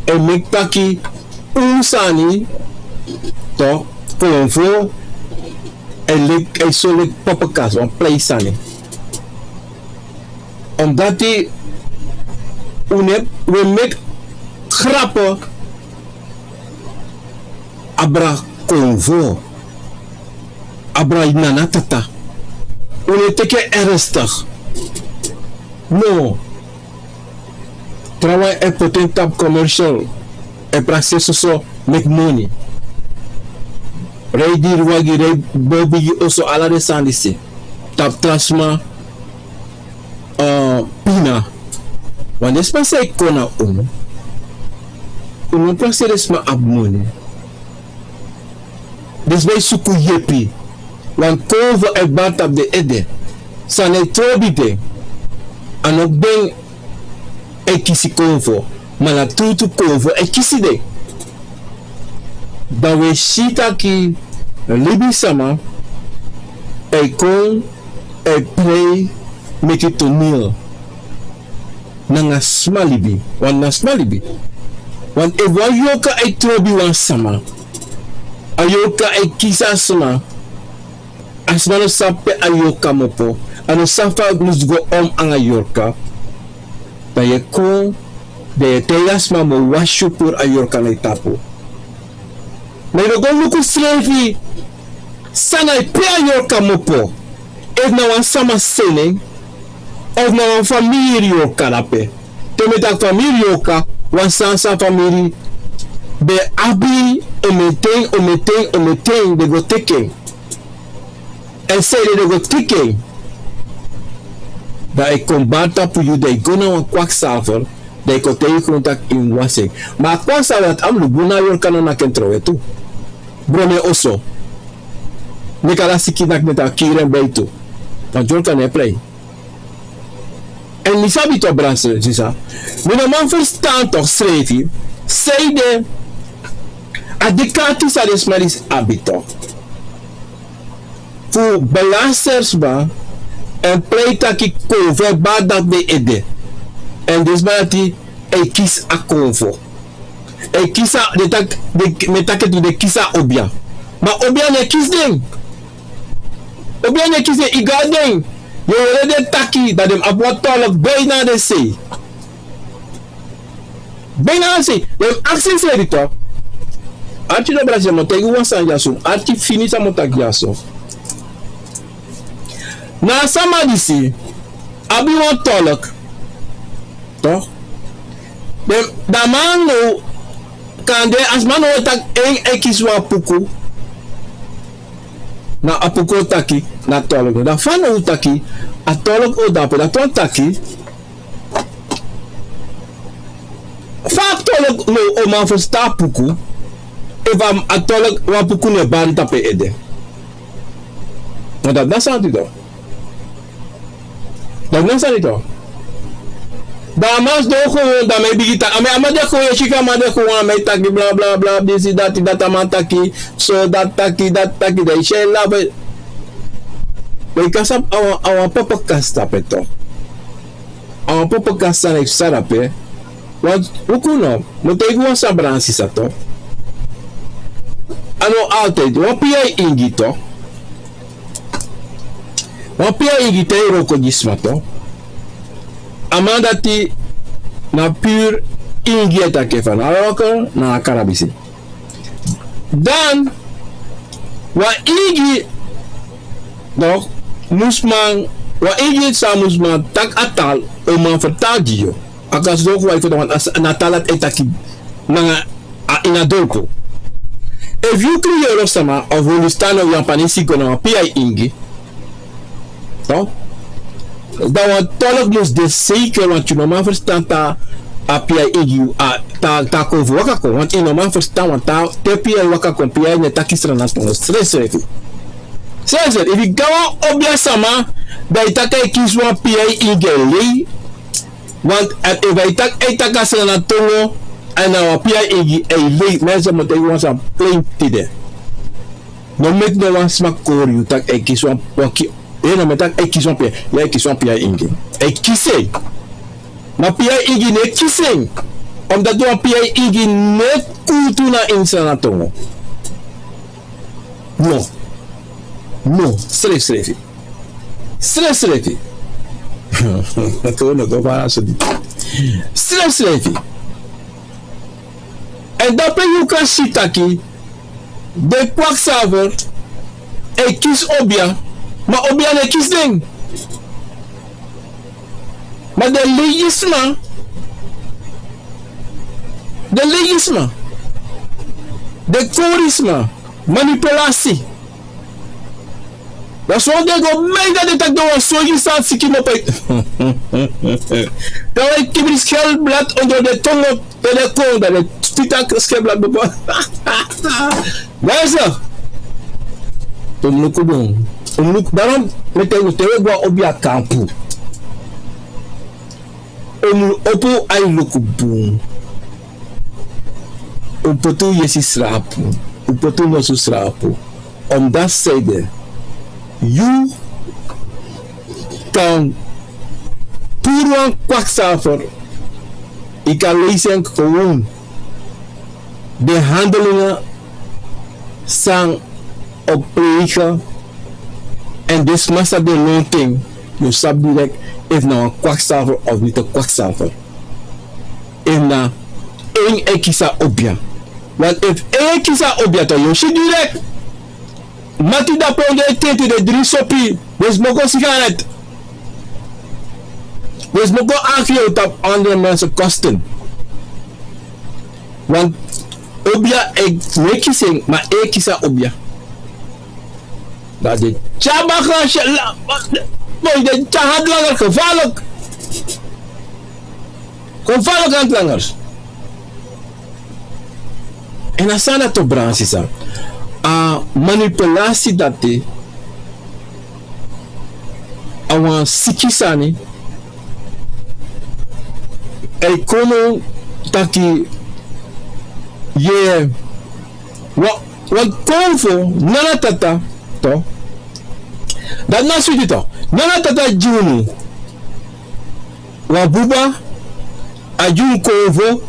e meki taki un sani, toch, konfo, e leki, e so leki papakas, wan prei sani. Omdat wi, wi e meki grapu abra konfo, abra nana tata. Wi no e teki en ernstig. No. Trawan e poti en tapu commercial. E prakseri soso meki moni. Rei diri wagi, rei bigi oso, ala den sani disi. Tapu tra sma, eh, pina. Want den sma san e kon na unu, unu no prakseri den sma abi moni. Den sma e suku yepi. Want konfo e bari tapu den ede. San e trobi den, a no den e kisi konfo, ma na trutu konfo e kisi den. Dan wi e si taki libisma e kon e prei meki toneel nanga sma libi, want na sma libi. Want efu wan yorka e trobi wan sama, a yorka e kisi a sma, a sma no sabi pe a yorka kmopo, a no sabi fa a mus go om anga yorka. Dan yu e kon, dan yu e taigi a sma mus wasi yu puru a yorka na yu tapu. Ma yu no go luku srefi san na pe a yorka kmopo. Efu na wan sama seni en, of na wan famiri yorka dape. Te mi e taki famiri yorka, wan sani san famiri ben abi, omen ten, omen ten, omen ten, den go teki en. Èn sanede den go teki en, dan a e kon bari tapu yu, dan yu go na wan kwaksalver, dan yu kon taigi gron taki yu mus wasi en. Ma a kwaksalver dati a mus luku bun, na yorka no naki en trowe tu. Bron en oso. Meki ala siki naki, meki a kiri en beitu. Dan yorka no e prei. Èn mi sabi tok, brada, sisa. Mi no man ferstan tok srefi sanede a dikati san den sma disi abi tok fu belaster sma èn prei taki konfo e bari tapu den ede. Èn den sma dati e kisi a konfo. E kisi a, den taki, den, mi e taki tu, den kisi a obia. Ma obia no e kisi den. Obia no e kisi den, yu go na den, yu o yere den taki dati den mus abi wan tolk bina na den sei. Bina na sei, den mus aksi srefi tok. Arki, no, brada, mi o taigi wan sani dyaso. Arki fini san mi o taki dyaso. Na a sama disi abi wan tolk, tok. Den, dan a man now, kande a sma now o taki en e kisi wan puku. Na a puku o taki, na tolk. Dan fa now o taki, a tolk o dape, dati wani taki fa a tolk now o man ferstan a puku, efu a tolk, wan puku no e bari tapu en ede. No, dati na sani tu. Dati na sani tu. Dan a man sidon kon, dan mi e bigin taki, a man, a man de kon, yu e si, a man de kon, a man e taki bla, bla, bla, disi, dati, dati a man taki, so, dati taki, dati taki, dan yu si en lafu. Bika san, a wan, a wan popo kasta pe tu. A wan popo kasta na yu sara pe. Want, luku no, mi o taigi wan sani, brada nanga sisa tu. A no altijd, wan piya e ingi tu. Wan piya e ingi te yu wroko gi sma tu. A man dati na puru ingi e taki, efu a no wroko na karabisi. Dan, wan ingi, no, mus man, wan ingi san mus man taki a taal, o man fertaal gi yu. A kan sidon kon, wan yu fertaal, want a s-, na a taal dati e taki nanga a ini a dorpu. Efu yu kriyoro sama, of Hindustani, of Yapanesi go na wan piya e ingi, no? Dan wan tolk mus de zeker, want yu no man ferstan te a piya e ingi, a, te, te a konfo waka kon, want yu no man ferstan, want te, te piya e waka kon, piya no e taki Sranan tongo srefsrefi. Srefsrefi, efu yu go na wan obia sama, dan yu taki a e kisi wan piya e ingi, a e lei, want, eh, efu a e taki, a e taki a Sranan tongo, èn na wan piya e ingi, a e lei, mensen, mi o taigi wan sani plain tide. No meki no wan sma kori yu taki a e kisi wan, wan ki-, eh, no, mi e taki a e kisi wan piya, ya, a e kisi wan piya e ingi. A e kisi en. Ma piya e ingi no e kisi en. Omdat wan piya e ingi no e kuutu na ini Sranan tongo. No. No, srefsrefi. Srefsrefi. Kon no go fara so diti. Srefsrefi. Èn dape yu kan si taki den kwaksalfer e kisi obia, ma obia no e kisi den. Ma den lei sma, den lei sma, den kori sma, manipulasi. Dan so den go mei, dan den taki den wani soi yu san siki no pe. Dan wan e kibri skelblad ondro den tongo, dan den kon, dan den spiti a skelblad boko. Luister. Un mus luku bun. Un mus luku, daarom mi e taigi un, te un e go na obia kampu, un mus opo un ain luku bun. Un poti un yesi srapu. Un poti un nosu srapu. Omdat sei de, yu kan puru wan kwaksalfer, yu kan leisi en gewoon. Den handelingen san o plegen, èn den sma san de lontu en, yu o sabi direct efu na wan kwaksalfer of niti kwaksalfer. Efu na en e kisi a obia. Want efu en e kisi a obia tu, yu o si direct. Mati, dape ondro e tenti, den dringi sopi, den smoko sigaret, den smoko aki, yu o tapu andere mensen kosten. Want obia e, no e kisi en, ma en e kisi a obia. Dan den tyari baka, la, boy, den tyari handlanger, gevaarlijk. Gevaarlijk, handlangers. Èn a sani dati, brada nanga sisa, a manipulasi dati, a wan siki sani. A e kon taki, ye, wan, wan konfo nana tata, toch? Dati na switi, toch? Nana tata gi unu wan buba, a gi unu konfo,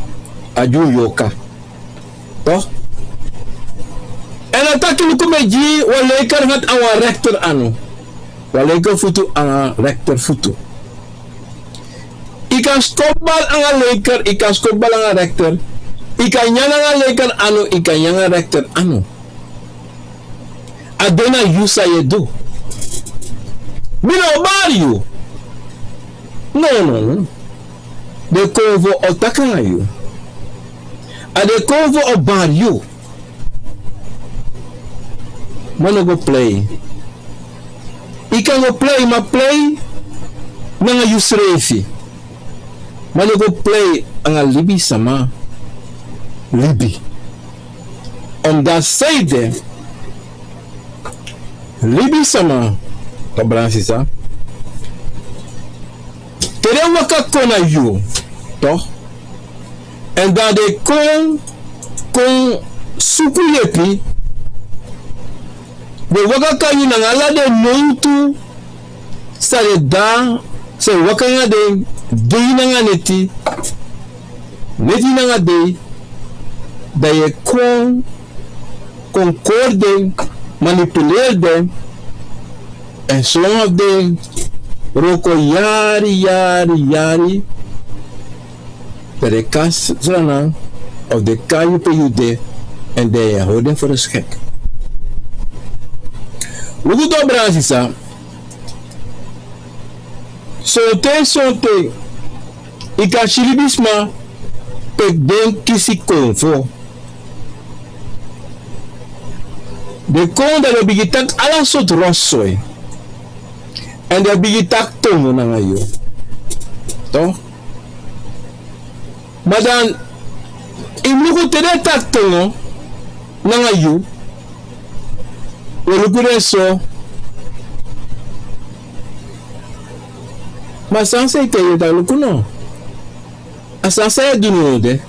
a gi unu yorka. Toch? Èn a taki luku, mi e gi wan linkerhand nanga wan rechterhand. Wan linkerfutu nanga rechterfutu. Yu kan skop bal nanga linker, yu kan skop bal nanga rechter. Yu kan nyan nanga linker anu, yu kan nyan nanga rechter anu. A de na yu san yu e du. Mi no o bari yu. No, no, no. Den konfo o taki nanga yu. A den konfo o bari yu. Ma no go plei. Yu kan go plei, ma plei nanga yusrefi. Ma no go plei nanga libisma libi. Omdat sei de, libisma Tok' brada nanga sisa. Te den waka kon na yu, tok', èn dan den kon, kon suku yepi. Den waka kon na yu nanga ala den nowtu san den de, san e waka nanga den dei nanga neti, neti nanga dei. Dan yu e kon, kon kori den, manipuleri den. Èn son fu den wroko yari, yari, yari. Dan den kon na Sranan, of den kon na yu pe yu de, èn dan yu e hori den fu respeki. Luku, tok' brada nanga sisa. Sonten, sonten yu kan si libisma pe den kisi konfo. Den kon, dan den o bigin taki ala sortu rosoi. Èn den o bigin taki tongo nanga yu. Tok'? Ma dan, yu mus luku te den e taki tongo nanga yu, yu o luku den so. Ma san san yu e taigi den taki luku no. A sani san yu e du now de.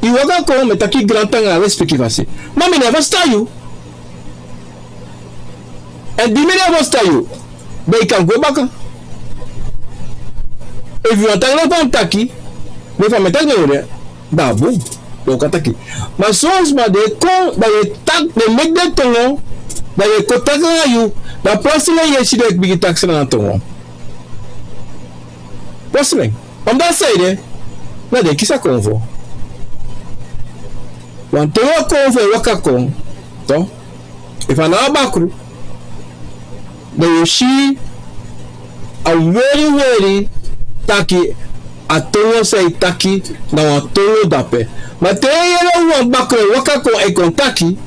Yu waka kon, mi e taki grantangi nanga respeki fasi. Ma mi no e ferstan yu. Èn di mi no e ferstan yu, dan yu kan go baka. Efu yu wani taki na fa mi taki, na fa mi taki na yu de, dan a bun. Dan yu kan taki. Ma son sma den e kon, dan yu e taki, den e meki den tongo, dan yu e kon taki nanga yu, dan plotseling yu e si den e bigin taki Sranan tongo. Plotseling. Omdati sanede, na den kisi a konfo. Wanten wan konfo e waka kon, tok', efu a na wan bakru, dan yu o si a weri weri taki a tongo san yu e taki na wan tongo dape. Ma te yu yere wan bakru e waka kon, e kon taki,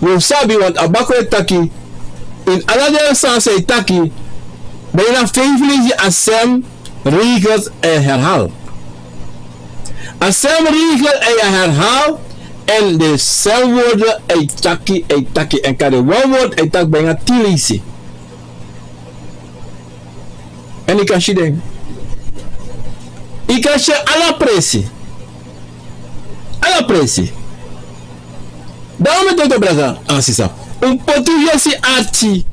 yu o sabi, want a bakru e taki, ini ala den sani san yu e taki, dan yu na feifi leisi a sem regel e herhaal. A sem regel e herhaal, èn den sem woord e taki, e taki, èn kande wan woord e taki bijna tin leisi. Èn yu kan si den. Yu kan si ala presi. Ala presi. Dan un mus denki, brada nanga sisa. Un poti un yesi arki.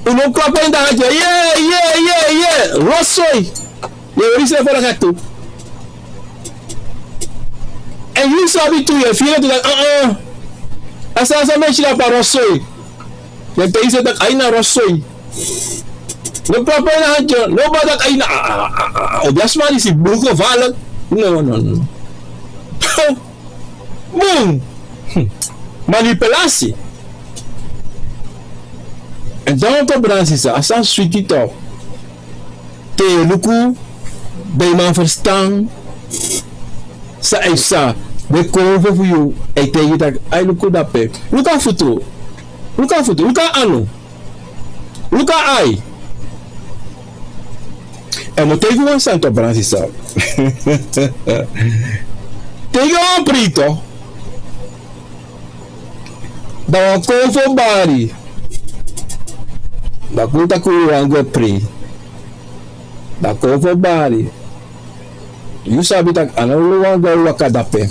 Un no klapu en dan, ye, ye, ye, ye. Rosoi. Yu e hori yusrefi leki tu. Èn yu sabi tu, yu e firi tu taki, ah, ah. A sani san mi e si na a rosoi. Yu e taigi yusrefi taki a ini a rosoi. No klapu en na arki, no bari taki a ini a, a, a, a, o de a sma disi bruku falen. No, no, no. Bun. Hm. Manipulasi. Èn dan un kon, brada nanga sisa, a sani switi tok'. Te yu e luku, dan yu man ferstan san a e psa. Den konfo fu yu e taigi yu taki, ai, luku dape. Luku a futu. Luku a futu. Luku a anu. Luku a ai. Èn mi o taigi wan sani tok', brada nanga sisa. Te yu go wan prei tok', dan wan konfo bari. Dan kon taki un wani go e prei. Dan konfo bari. Yu sabi taki a no wani go e waka dape.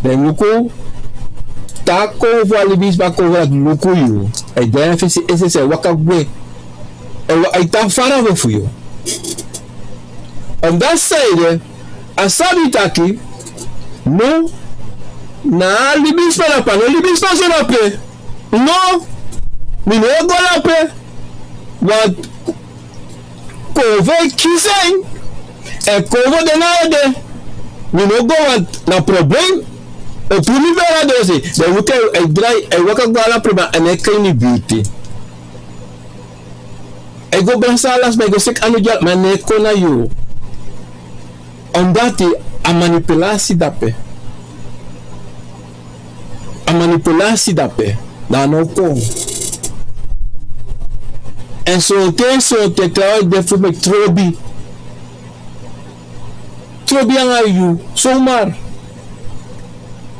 Dan yu luku, te a konfo, a libisma konfo dati luku yu, a e drai en fesi esi, a e waka gwe. A e tan fara fu yu. Omdati sanede, a sabi taki, no, na a libisma dape, no libisma so dape. No, mi no e go dape. Want konfo e kisi en, èn konfo de na en ede. Mi no go, want na problem. O puru mi bere na dosi. Dan yu luku, a e drai, a e waka go ala prei, ma a no e kon ini yu birti. A e go brasa ala sma, a e go seki anu dya, ma a no e kon na yu. Omdati a manipulasi dape. A manipulasi dape, dan a no kon. Èn sonten, sonten trawan e de fu meki trobi. Trobi nanga yu, zomaar.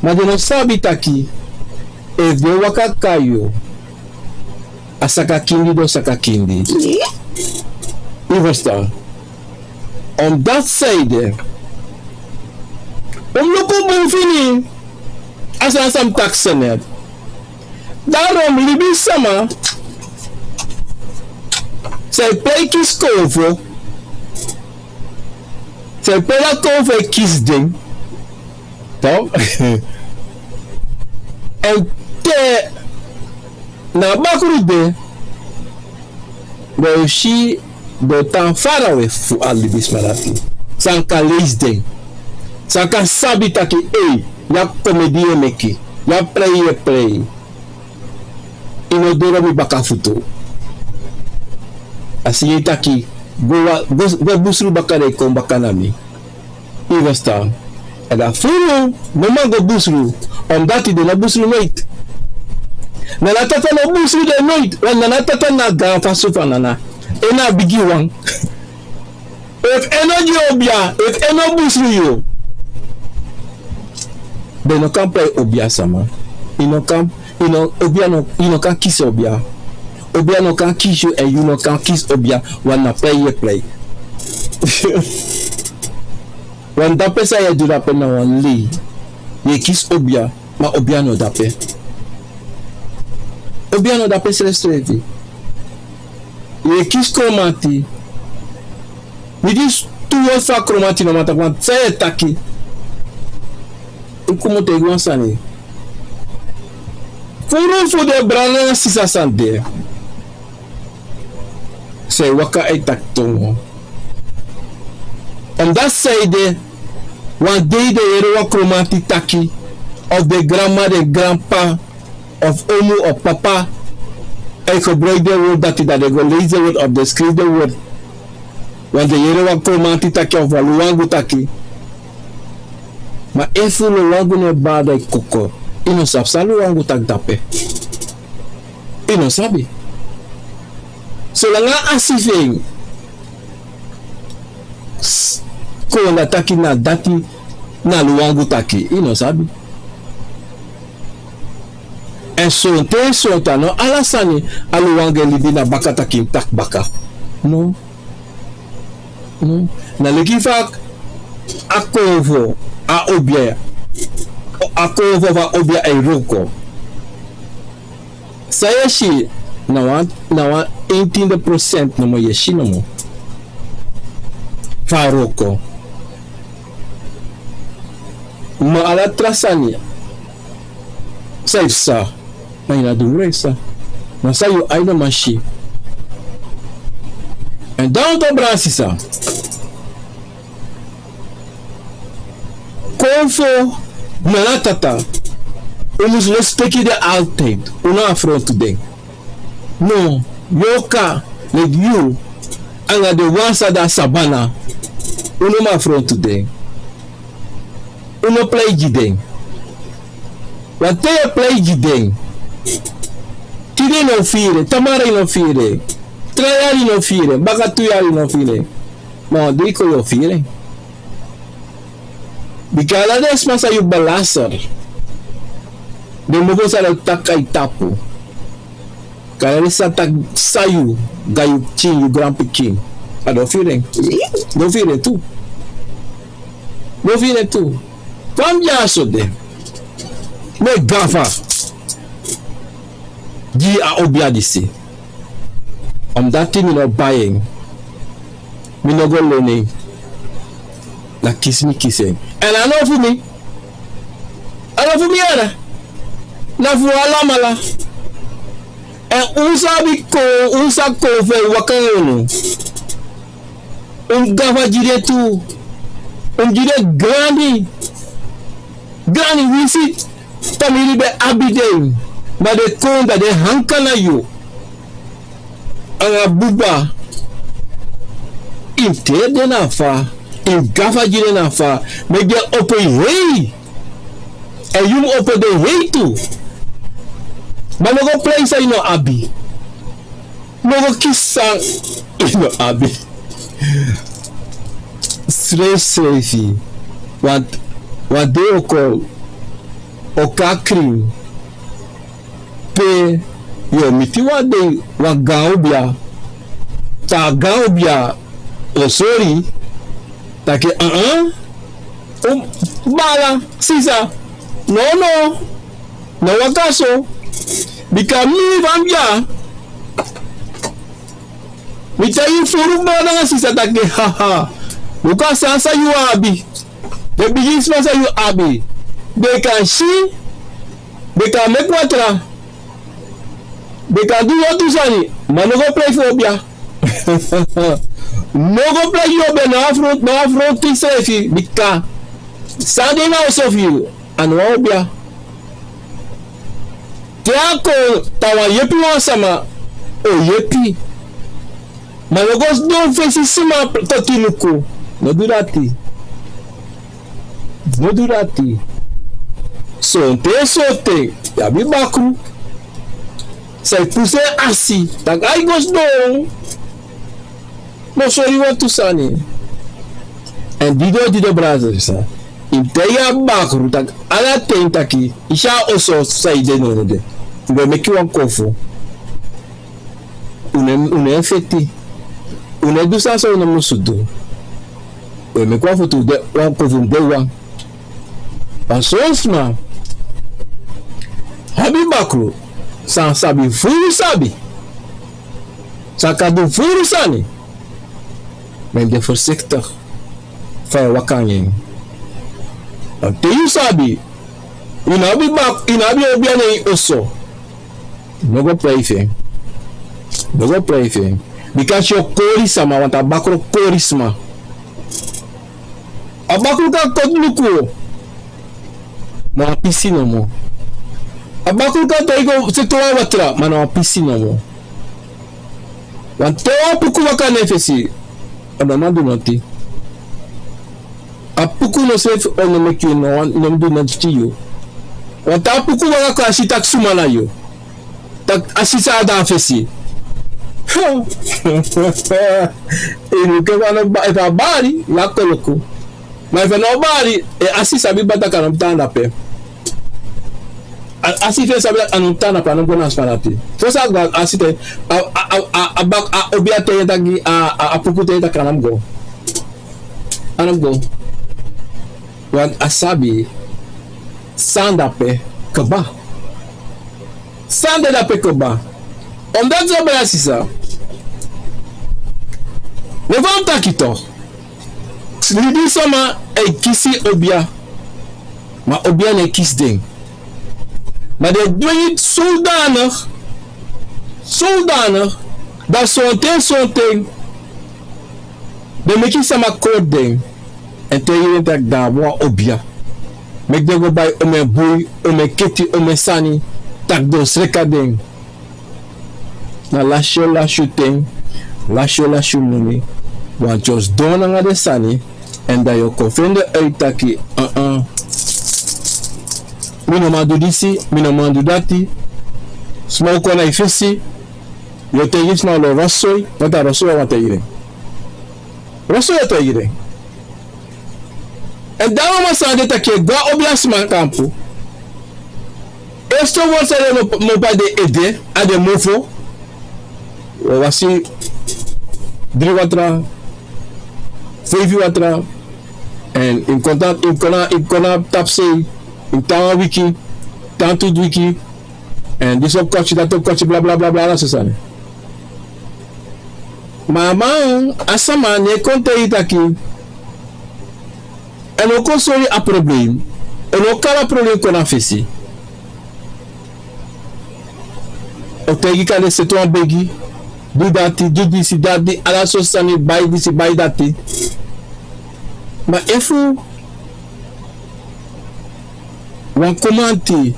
Ma den no sabi taki, Efu den waka kai yu, a saka kindi, den o saka kindi. Yu ferstan? Omdati san ede, un mus luku bun fini a sani san mi taki so net. Daarom libisma san e prei kisi konfo, san e prei dati konfo e kisi den. Toch? Èn te na a bakru de, dan yu o si den o tan farawe fu a libisma dati. San kan leisi den. San kan sabi taki, ei, yu abi komedi yu e meki, yu abi prei yu e prei. Yu no doro mi baka futu. A si yu e taki, go, go, go busru baka, dan yu kon baka na mi. Yu ferstan? Èn dan furu no man go busru, omdati den no busru noiti. Nana Tata no busru den noiti, want Nana Tata na a gaan fasi fu a nana. En na a bigi wan. Efu en no gi yu obia, efu en no busru yu, den no kan prei obia sama. Yu no kan, yu no, obia no, yu no kan kisi obia. Obia no kan kisi yu èn yu no kan kisi obia, want na prei yu e prei. Want dape san yu e du dape na wan lei. Yu e kisi obia, ma obia no dape. Obia no dape srefsrefi. Yu e kisi kromanti. Mi disi tu word fu a kromanti, no man taki, want san yu e taki. Yu komoto e gi wan sani. Furu fu den brada nanga sisa san de, san e waka e taki tongo. Omdati san ede, wan dei den yere wan kromanti taki, of den granma, den granpa, of omu of papa e gebruik den word dati, dan den go leisi den word of den skrifi den word. Want den yere wan kromanti taki of wan luwangu taki. Ma efu luwangu no e bari, dan yu koko. Yu no sabi san luwangu taki dape. Yu no sabi. Solanga a si fu en kon, dan taki na dati na luwangu taki, yu no sabi. Èn sonten, sonten, a no ala sani a luwangu e libi na baka taki yu mus taki baka. No. No. Na leki fa a konfo, a obia, a konfo fu a obia e wroko. San yu e si na wan, na wan eintinde procent nomo yu e si nomo fu a wroko. Ma ala tra sani san yu psa, na ini a dungru e psa. Na san yu ain no man si. Èn dan un go bransi san. Konfo, Nana Tata, un mus lespeki den altijd, un no afrontu den. No, yorka, leki yu, anga den wan san de a sabana, un no man afrontu den. Un no prei gi den. Want te yu e prei gi den, tide yu no firi en, tamara yu no firi en, tra yari yu no firi en, baka tu yari yu no firi en. Ma wan dei kon yu o firi en. Bika ala den sma san yu belaster, den mofo san den o taki na yu tapu, kande den sa taki san yu, gi yu pikin, yu granpikin, a den o firi en. Den o firi en tu. Den o firi en tu. Fa mi de ya so de, mi e gafa gi a obia disi. Omdati mi no bai en. Mi no go lon en. Na kisi mi kisi en. Èn a no fu mi. A no fu mi, a na, na fu alamala. Èn un sabi kon, un sa kon fu e waka nanga unu. Un mus gafa gi den tu. Un mus gi den grani. Grani, winsi famiri ben abi den, ma den kon, dan den hanka na yu. Anga buba. Yu mus teri den na fa, yu mus gafa gi den na fa, meki den opo yu hei. Èn yu mus opo den hei tu. Ma no go prei san yu no abi. No go kisi san yu no abi. Srefsrefi. Wan, wan dei o kon, o kon a krin. Pe yu o miti wan dei wan gaan obia, te a gaan obia o sori taki, aa, bala, sisa, nono, no waka so, bika mi wan bia. Mi taigi yu furu, brada nanga sisa, taki, haha, luku a sani san yu abi. Den bigi sma san yu abi, den kan si, den kan meki watra, den kan du wantu sani, ma no go prei fu obia. No go prei fu obia, na wan fronti, na wan fronti srefi, bika san de na oso fu yu, a no wan obia. Te a kon, te a wani yepi wan sama, o yepi. Ma no go sidon fesi sma koti luku. No du dati. No du dati. Sonten, sonten yu abi bakru san e pusu en asi taki a e go sidon. Mi o sori yu wantu sani. Èn didon, didon, brada, sisa. Yu mus taigi a bakru taki ala ten taki, yu si a oso san yu de, nono, de. Un go e meki wan kofu. Un no e, un no e feti. Un no e du sani san un no musu du. Un e meki wan foto, de wan kofu, de wan. Ma son sma abi bakru san sabi furu sabi, san kan du furu sani. Ma yu mus de voorzichtig fa yu e waka nanga en. Want te yu sabi, yu no abi bak-, yu no abi obia na yu oso. No go prei fu en. No go prei fu en. Bika si, o kori sama, want a bakru o kori sma. A bakru kan koti luku, ma na wan pisi nomo. A bakru kan taigi yu go seti wan watra, ma na wan pisi nomo. Want te wan puku waka na en fesi, a no man du noti. A puku no srefi o no meki yu, no wan, no man du noti fu yu. Want te a puku waka kon, a si taki suma na yu. Taki a sisa de na fesi. Yu luku, efu a no ba-, efu a bari, yu a koloku. Ma efu a no bari, e, a sisa sabi taki a no mus tan dape. A, a sisa sabi taki a no mus tan dape, a no mus go na a sma dati. Fosi a go, a sisa, a, a, a, a bak-, a obia taigi en taki, a, a, a puku taigi en taki a no mus go. A no mus go. Want a sabi san de dape kaba. San de dape kaba. Omdat so, brada, sisa, mi e wani taki toch. Libisma e kisi obia, ma obia no e kisi den. Ma den e dwingi zodanig, zodanig, dat sonten, sonten den meki sama kori den. Èn taigi den taki den abi wan obia. Meki den go bai omeni bui, omeni keti, omeni sani, taki den o sreka den. Na lasi yu o lasi yu ten, lasi yu o lasi yu moni, want yu o sidon nanga den sani, èn dan yu o kon feni den uit taki, aa, mi no man du disi, mi no man du dati. Sma o kon na yu fesi, yu o taigi sma lo rosoi, want a rosoi wan taigi den. Rosoi o taigi den. Èn dan wan masra de taki yu e go na obia sma kampu. Eerste woord san den no, no bai, den ede, a den mofo. Wi o wasi dri watra, feifi watra. Èn yu mus kon na, yu mus kon na, yu mus kon na tapusei, yu mus tan wan wiki, tan tu wiki. Èn disi o koti, dati o koti, bla, bla, bla, bla, ala so sani. Ma a man, a sama no e kon taigi yu taki, a no kon sori a problem, a no kari a problem kon na fesi. A o taigi kande seti wan begi, du dati, du disi, dati, ala sortu sani, bai disi, bai dati. Ma efu wan komanti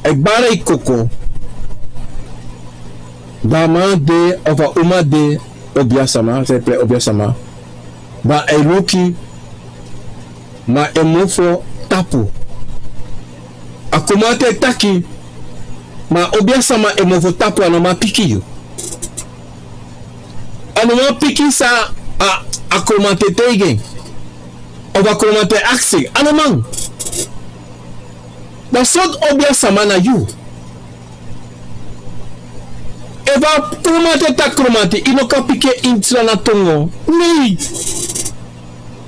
e bari koko, dan a man de, of a uma de, obia sama, san e prei obia sama, dan a e luku, ma a e mofo tapu. A komanti e taki, ma obia sama e mofo tapu, a no man piki yu. A no man piki san a, a komanti e taigi en. Of a komanti e aksi en, a no man. Dan sortu obia sama na yu? Efu a kromanti e taki kromanti, yu no kan piki en ini tra na tongo. Nei.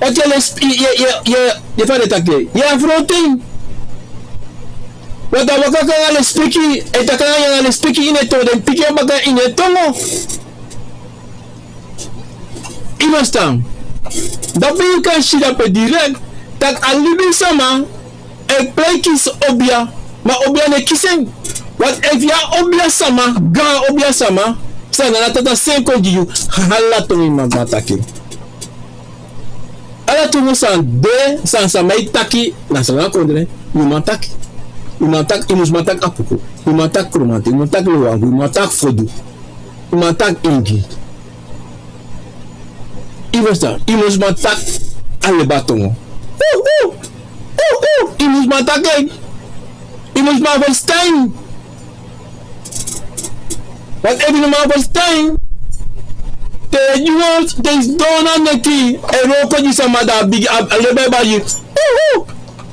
Ati yu e lesp-, yu, yu, yu, yu, yu fa den taki, yu e afrontu en. Want a waka kon nanga lespeki, e taki nanga yu nanga lespeki ini en tongo, den piki en baka ini en tongo. Yu e ferstan? Dape yu kan si dape direkt, tak' a libisama e prei kisi obia, ma obia no e kisi en. Want efu yu a obia sama, gaan obia sama, san Nana Tata seni kon gi yu, ala tongo yu man go na taki. Ala tongo san de, san sama e taki, na san na kondre, yu man taki. Yu man taki, yu mus man taki Apuku, yu man taki Kromanti, yu man taki Lowangu, yu man taki Fodu, yu man taki Ingi. Yu e ferstan? Yu mus man taki a leba tongo. Uh, uh, uh, uh. Yu mus man taki en. Yu mus man ferstan. Want efu yu no man ferstan, te yu wani, te yu sidon na neti e wroko gi sama, dan a bigi, a, a leba e bari. Uh, uh, uh,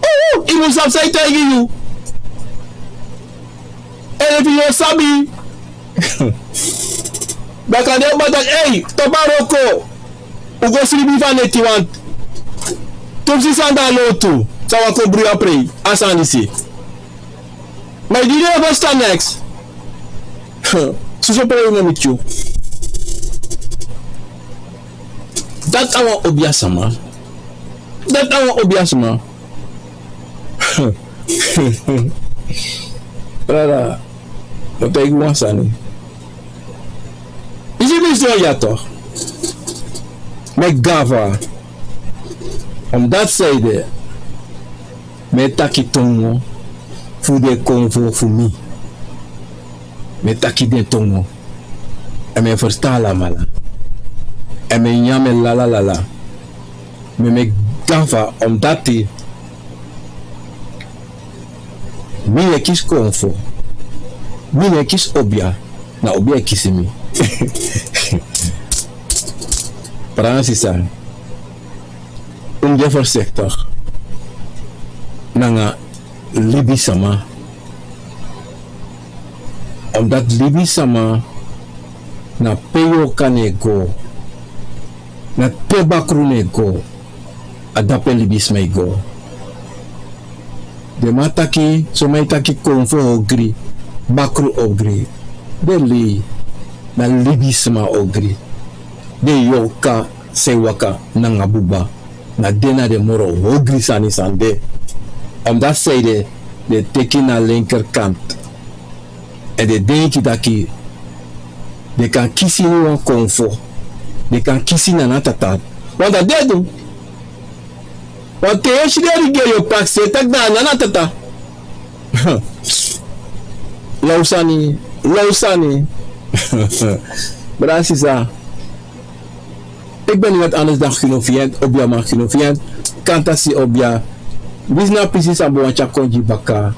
uh. Yu mus sabi san e taigi yu. Èn efu yu no sabi, dan kande yu o bari taki, ei, tapu a wroko, un go sribi fu a neti, want tu psi sani de a lowtu, san wan kon brui a prei, a sani disi. Ma yu di yu no e ferstan neks, soso problema miti yu. Dati a wan obia sama. Dati a wan obia sama. Brada, mi o taigi wan sani. Yu si mi sidon ya toch. Mi e gafa. Omdat san ede, mi e taki tongo fu den konfo fu mi. Mi e taki den tongo. Èn mi e ferstan alamala. Èn mi e nyan, mi e lala lala. Mi e meki gafa, omdat mi no e kisi konfo. Mi no e kisi obia. Na obia e kisi mi. Brada nanga sisa, un mus de voorzichtig nanga libisama. Omdat libisama, na pe yu o kan e go, na pe bakru no e go, a dape libisma e go. Den man taki, son man e taki konfo ogri, bakru ogri. Den lei, na libisma ogri. Den yorka san e waka nanga buba, na den na den moro ogri sani san de. Omdat san ede, den teki na linkerkant. Èn den denki taki den kan kisi ini wan konfo, den kan kisi Nana Tata. Want dati den e du. Want te yu e si den rigeri o prakseri taki na Nana Tata. Law sani, law sani. Brada, sisa. Ik ben niemand anders dan Gino Viant, obia man Gino Viant, kantasi obia. Disi na a pisi san mi wani tyari kon gi baka.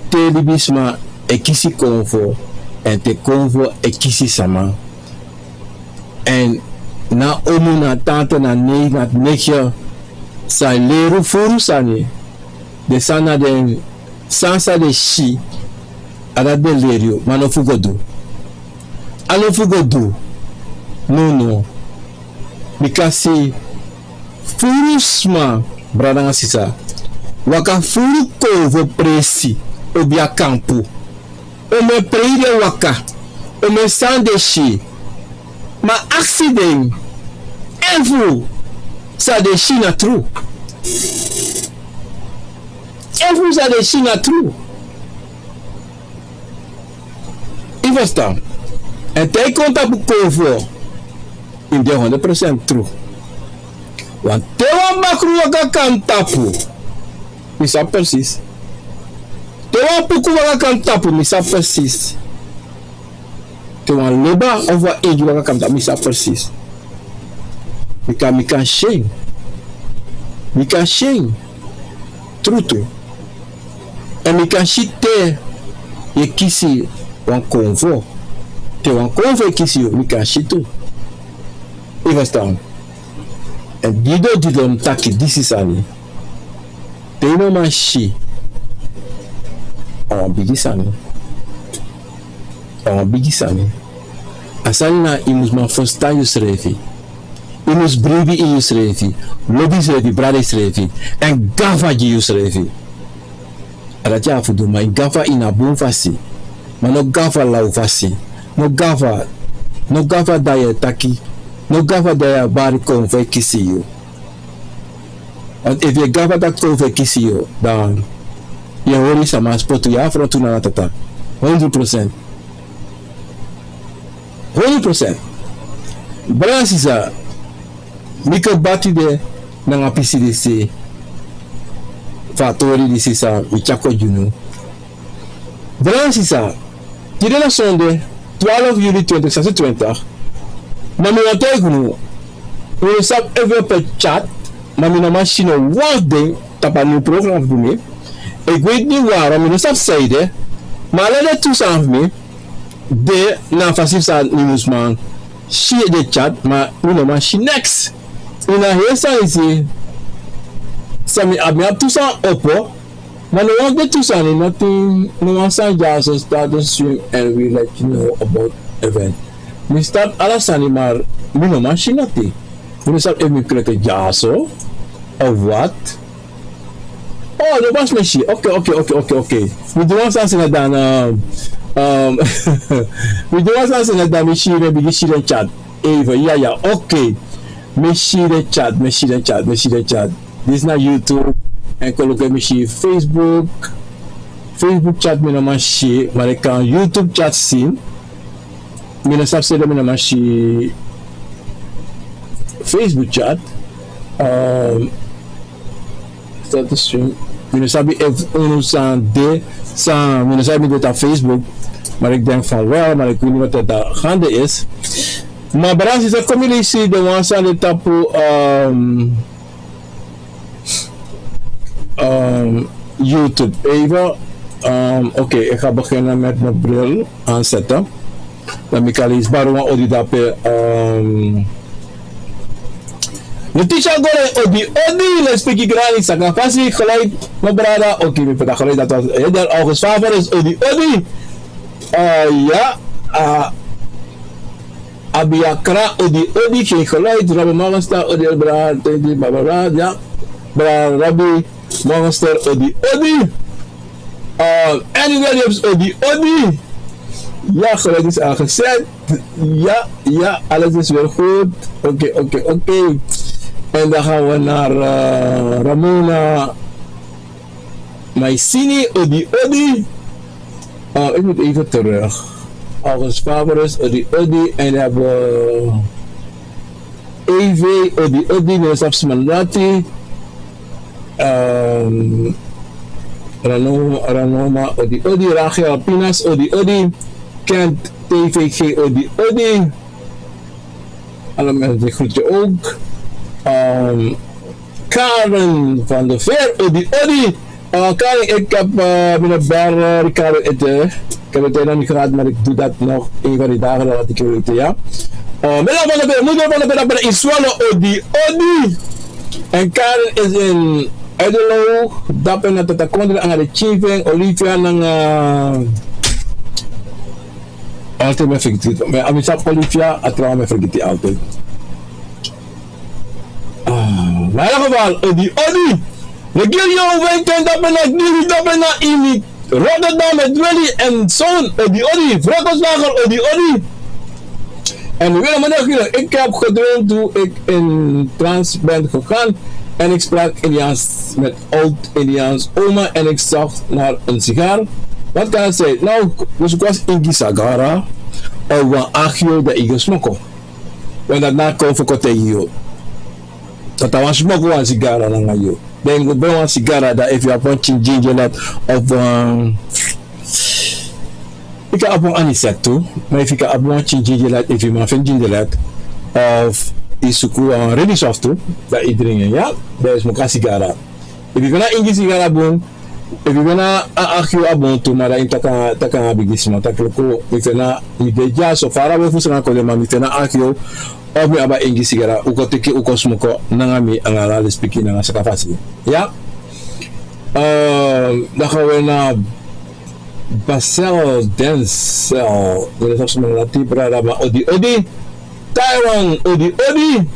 Te libisma e kisi konfo, èn te konfo e kisi sama. Èn na omu, na tante, na nei, na negi san e leri un furu sani. Den sani na den sani san den si, a dati den leri yu, ma a no fu go du. A no fu go du. Nono. Bika si, furu sma, brada nanga sisa, waka furu konfo presi, obia kampu. Omeni prei den waka, omeni sani den si. Ma aksi den efu san den si na tru. Efu san den si na tru. Yu e ferstan? Èn te yu kon tapu konfo, yu de honderd procent tru. Want te wan bakru waka kon tapu, mi sabi presis. Te wan puku waka kon tapu, mi sabi presis. Te wan leba of wan ingi waka kon tapu, mi sabi presis. Bika mi kan si en. Mi kan si en. Tru tru. Èn mi kan si te yu e kisi wan konfo. Te wan konfo e kisi yu, mi kan si tu. Yu e ferstan? Èn didon didon mi taki disi sani. Te yu no man si, a wan bigi sani. A wan bigi sani. A sani na yu mus man ferstan yusrefi. Yu mus bribi ini yusrefi. Lobi yusrefi, brada yusrefi. Èn gafa gi yusrefi. A dati a fu du, ma yu gafa ini a bun fasi. Ma no gafa law fasi. No gafa, no gafa dan yu e taki. No gafa dan yu e bari kon fu e kisi yu. Want efu yu e gafa taki kon fu e kisi yu, dan yu e hori sama spotu, yu e afrontu na a tata. Hondro prosent. Hondro prosent. Brada, sisa, mi kan bati de nanga pisi disi fu a tori disi san mi tyari kon gi unu. Brada, sisa, tide na sonde, twaalf juli twintig zesentwintig. Ma mi wani taigi unu, unu sabi efu yu e chat, ma mi no man si no wan fu den tapu a nyun program fu mi. Ik weet niet waarom, mi no sabi sanede. Ma ala den tu sani fu mi de na a fasi san mi mus man si den chat, ma mi no man si niks. Ini a heri sani disi san mi abi, mi abi tu sani opo. Ma no wan fu den tu sani, nothing, no wan sani dyaso, start to swim and we let you know about event. Mi start ala sani, ma mi no man si nothing. Mi no sabi efu mi kreke dyaso of wat. Oh, no, basi, mi si. Oké, oké, oké, oké, oké. Mi du wan sani, sani dan, um, um, mi du wan sani, sani dan, mi si, mi bigin si den chat. Even, ya, ya, oké. Mi si den chat, mi si den chat, mi si den chat. Disi na YouTube. Èn kon luku, mi si Facebook. Facebook chat mi no man si, ma mi kan YouTube chat si. Mi no sabi sanede mi no man si Facebook chat. Um, Status, mi no sabi efu unu san de, san, mi no sabi mi de tapu Facebook, maar ik denk van wel, maar ik weet niet wat er daar gaande is. Maar brada, sisa, kon mi leisi den wan san de tapu, um, um, YouTube. Even. Um, oké, ik ga beginnen met mijn bril aanzetten. Dan mi kan leisi bari wan odi dape. Um, Letitia Gore, odi odi, lespeki grani, saka fasi, geluid, mijn brada. Oké, mi put a geluid, dat was, eh, dan August Faveres, odi odi. Uh, ja, uh, Abiakra, odi odi, geen geluid. Robby Morgenstern, odi odi, brada, thank you, bla bla bla, ja. Brada Robby Morgenstern, odi odi. Uh, Annie Williams, odi odi. Ja, geluid is aangezet. Ja, ja, alles is weer goed. Oké, oké, oké. En dan gaan we naar, eh, Ramona Maisini, odi odi. Eh, ik moet even terug. August Faberus, odi odi. En dan hebben we E V, odi odi, Minister Smanlati. Ehm, Ranoma, Ranoma, odi odi, Rachel Pinas, odi odi, Kent T V G, odi odi. Allemaal, die groet je ook. Ehm, Karen van der Veer, odi odi. Eh, Karen, ik heb, eh, meneer Ber, eh, Ricardo Ete. Ik heb het nog niet gehad, maar ik doe dat nog een van die dagen, dan laat ik je weten, ja. Eh, Mela van der Ber, moeder van der Ber, in Zwolle, odi odi. En Karen is in Edelo, dape na Tata Kondre, nanga de Chiving, Olivia, nanga, eh, altijd ben vergeten. Maar Amisa, Olivia, a trouwens ben vergeten altijd. Ah, maar in ieder geval, odi odi. Regilio, wij ten dape na Giri, dape na ini Rotterdam met Willy en Zoon, odi odi. Vreugelswager, odi odi. En Willem en Regilio, ik heb gedroomd hoe ik in trance ben gegaan en ik sprak Indiaans met oud-Indiaans oma en ik zocht naar een sigaar. Wat kan het zijn? Nou, dus ik was in Gisagara, of een agio de Igosmoko. Want dat na kon fu kon taigi yu. Dati a wan smoko wan sigara nanga yu. Dan yu go ben wan sigara, dan efu yu abi wan tyin gingerlet of wan, yu kan abi wan anisette tu. Ma efu yu kan abi wan tyin gingerlet, efu yu man feni gingerlet, of yu suku wan redi soft tu, dan yu dringi en, ya. Dan yu smoko a sigara. Efu yu feni a ingi sigara bun, efu yu feni a agio a bun tu, ma dan yu taki, taki nanga bigisma, taki luku, mi feni, mi de dya so fara we fu sanga kole, ma mi feni a agio, of mi abi a ingi sigara, un kon teki, un kon smoko nanga mi, nanga ala lespeki nanga saka fasi. Ya? Eh, dan gaan we na Basel Denzel, den de sabi suma na dati, brada, ma odi odi. Taiwan, odi odi.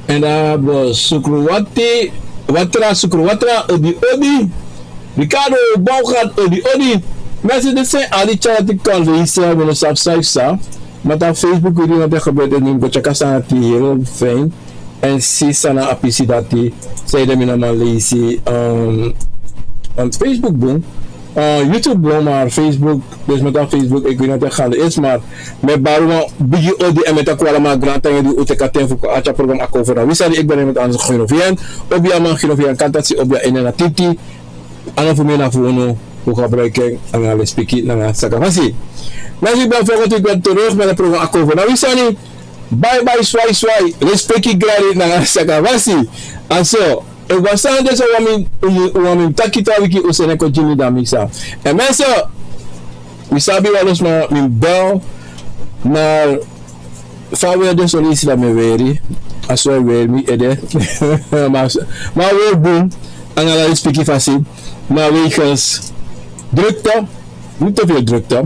En dan abi Sukruwati, Watra, Sukruwatra, odi odi. Ricardo Baugat, odi odi. Mensen, dit zijn al die chat die ik kan lezen, we no sabi san yu sa. Maar dan Facebook, weet je wat er gebeurt, en dan go check san na ti, heel fijn. En si san na a pisi dati, san ede mi no man leisi, um, want Facebook bun, uh, YouTube bun, maar Facebook, dus met aan Facebook, ik weet niet of het gaande is, maar met baru wan bigi odi en met a kwala ma grantangi di un teki a ten fu kon arki a program Akomfo na wi sani. Ik ben er met aan Gino Vian, obia man Gino Vian, kantasi obia ene na titi, a no fu mi na fu unu, un gebruik en nanga lespeki nanga sakafasi. Mensen, ik ben volgende week weer terug met het program Akomfo na wi sani. Bye bye, swai swai. Lespeki, gradi nanga sakafasi. A so, efu wan sani de san un wani mi, un wani mi taki, tra wiki un seni en kon gi mi, dan mi sa. En mensen, mi sabi wan lo sma mi bel, maar fa a weri de, son leisi dan mi e weri. A so a weri mi ede. Maar, maar a weri bun, nanga lespeki fasi. Maar wegens drukte, niet te veel drukte.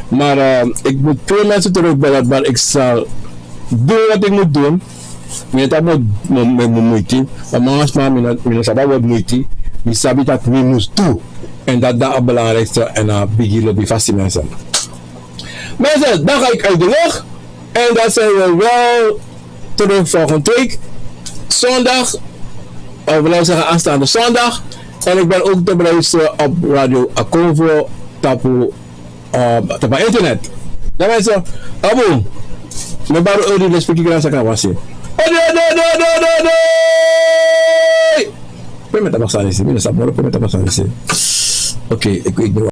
Maar, eh, ik moet veel mensen terugbellen, maar ik zal doen wat ik moet doen. Mi no e taki mi mu, mi mu, moeite. Maar mama, sma, mi no, mi no sabi a word moeite. Mi sabi dat mi mus du. En dat dat het belangrijkste en, eh, bigi lobi fasi, mensen. Mensen, dan ga ik uit de lucht. En dan zijn we wel terug volgende week zondag. Of laten we zeggen aanstaande zondag. En ik ben ook te beluisteren op Radio Akomfo, tapu, eh, tapu internet. Dan mensen, abu, mi bari odi, lespeki nanga sakafasi. Odi, odi, odi. Pe mi e tapu sani disi, mi no sabi moro pe mi e tapu sani disi. Oké, ik, ik ben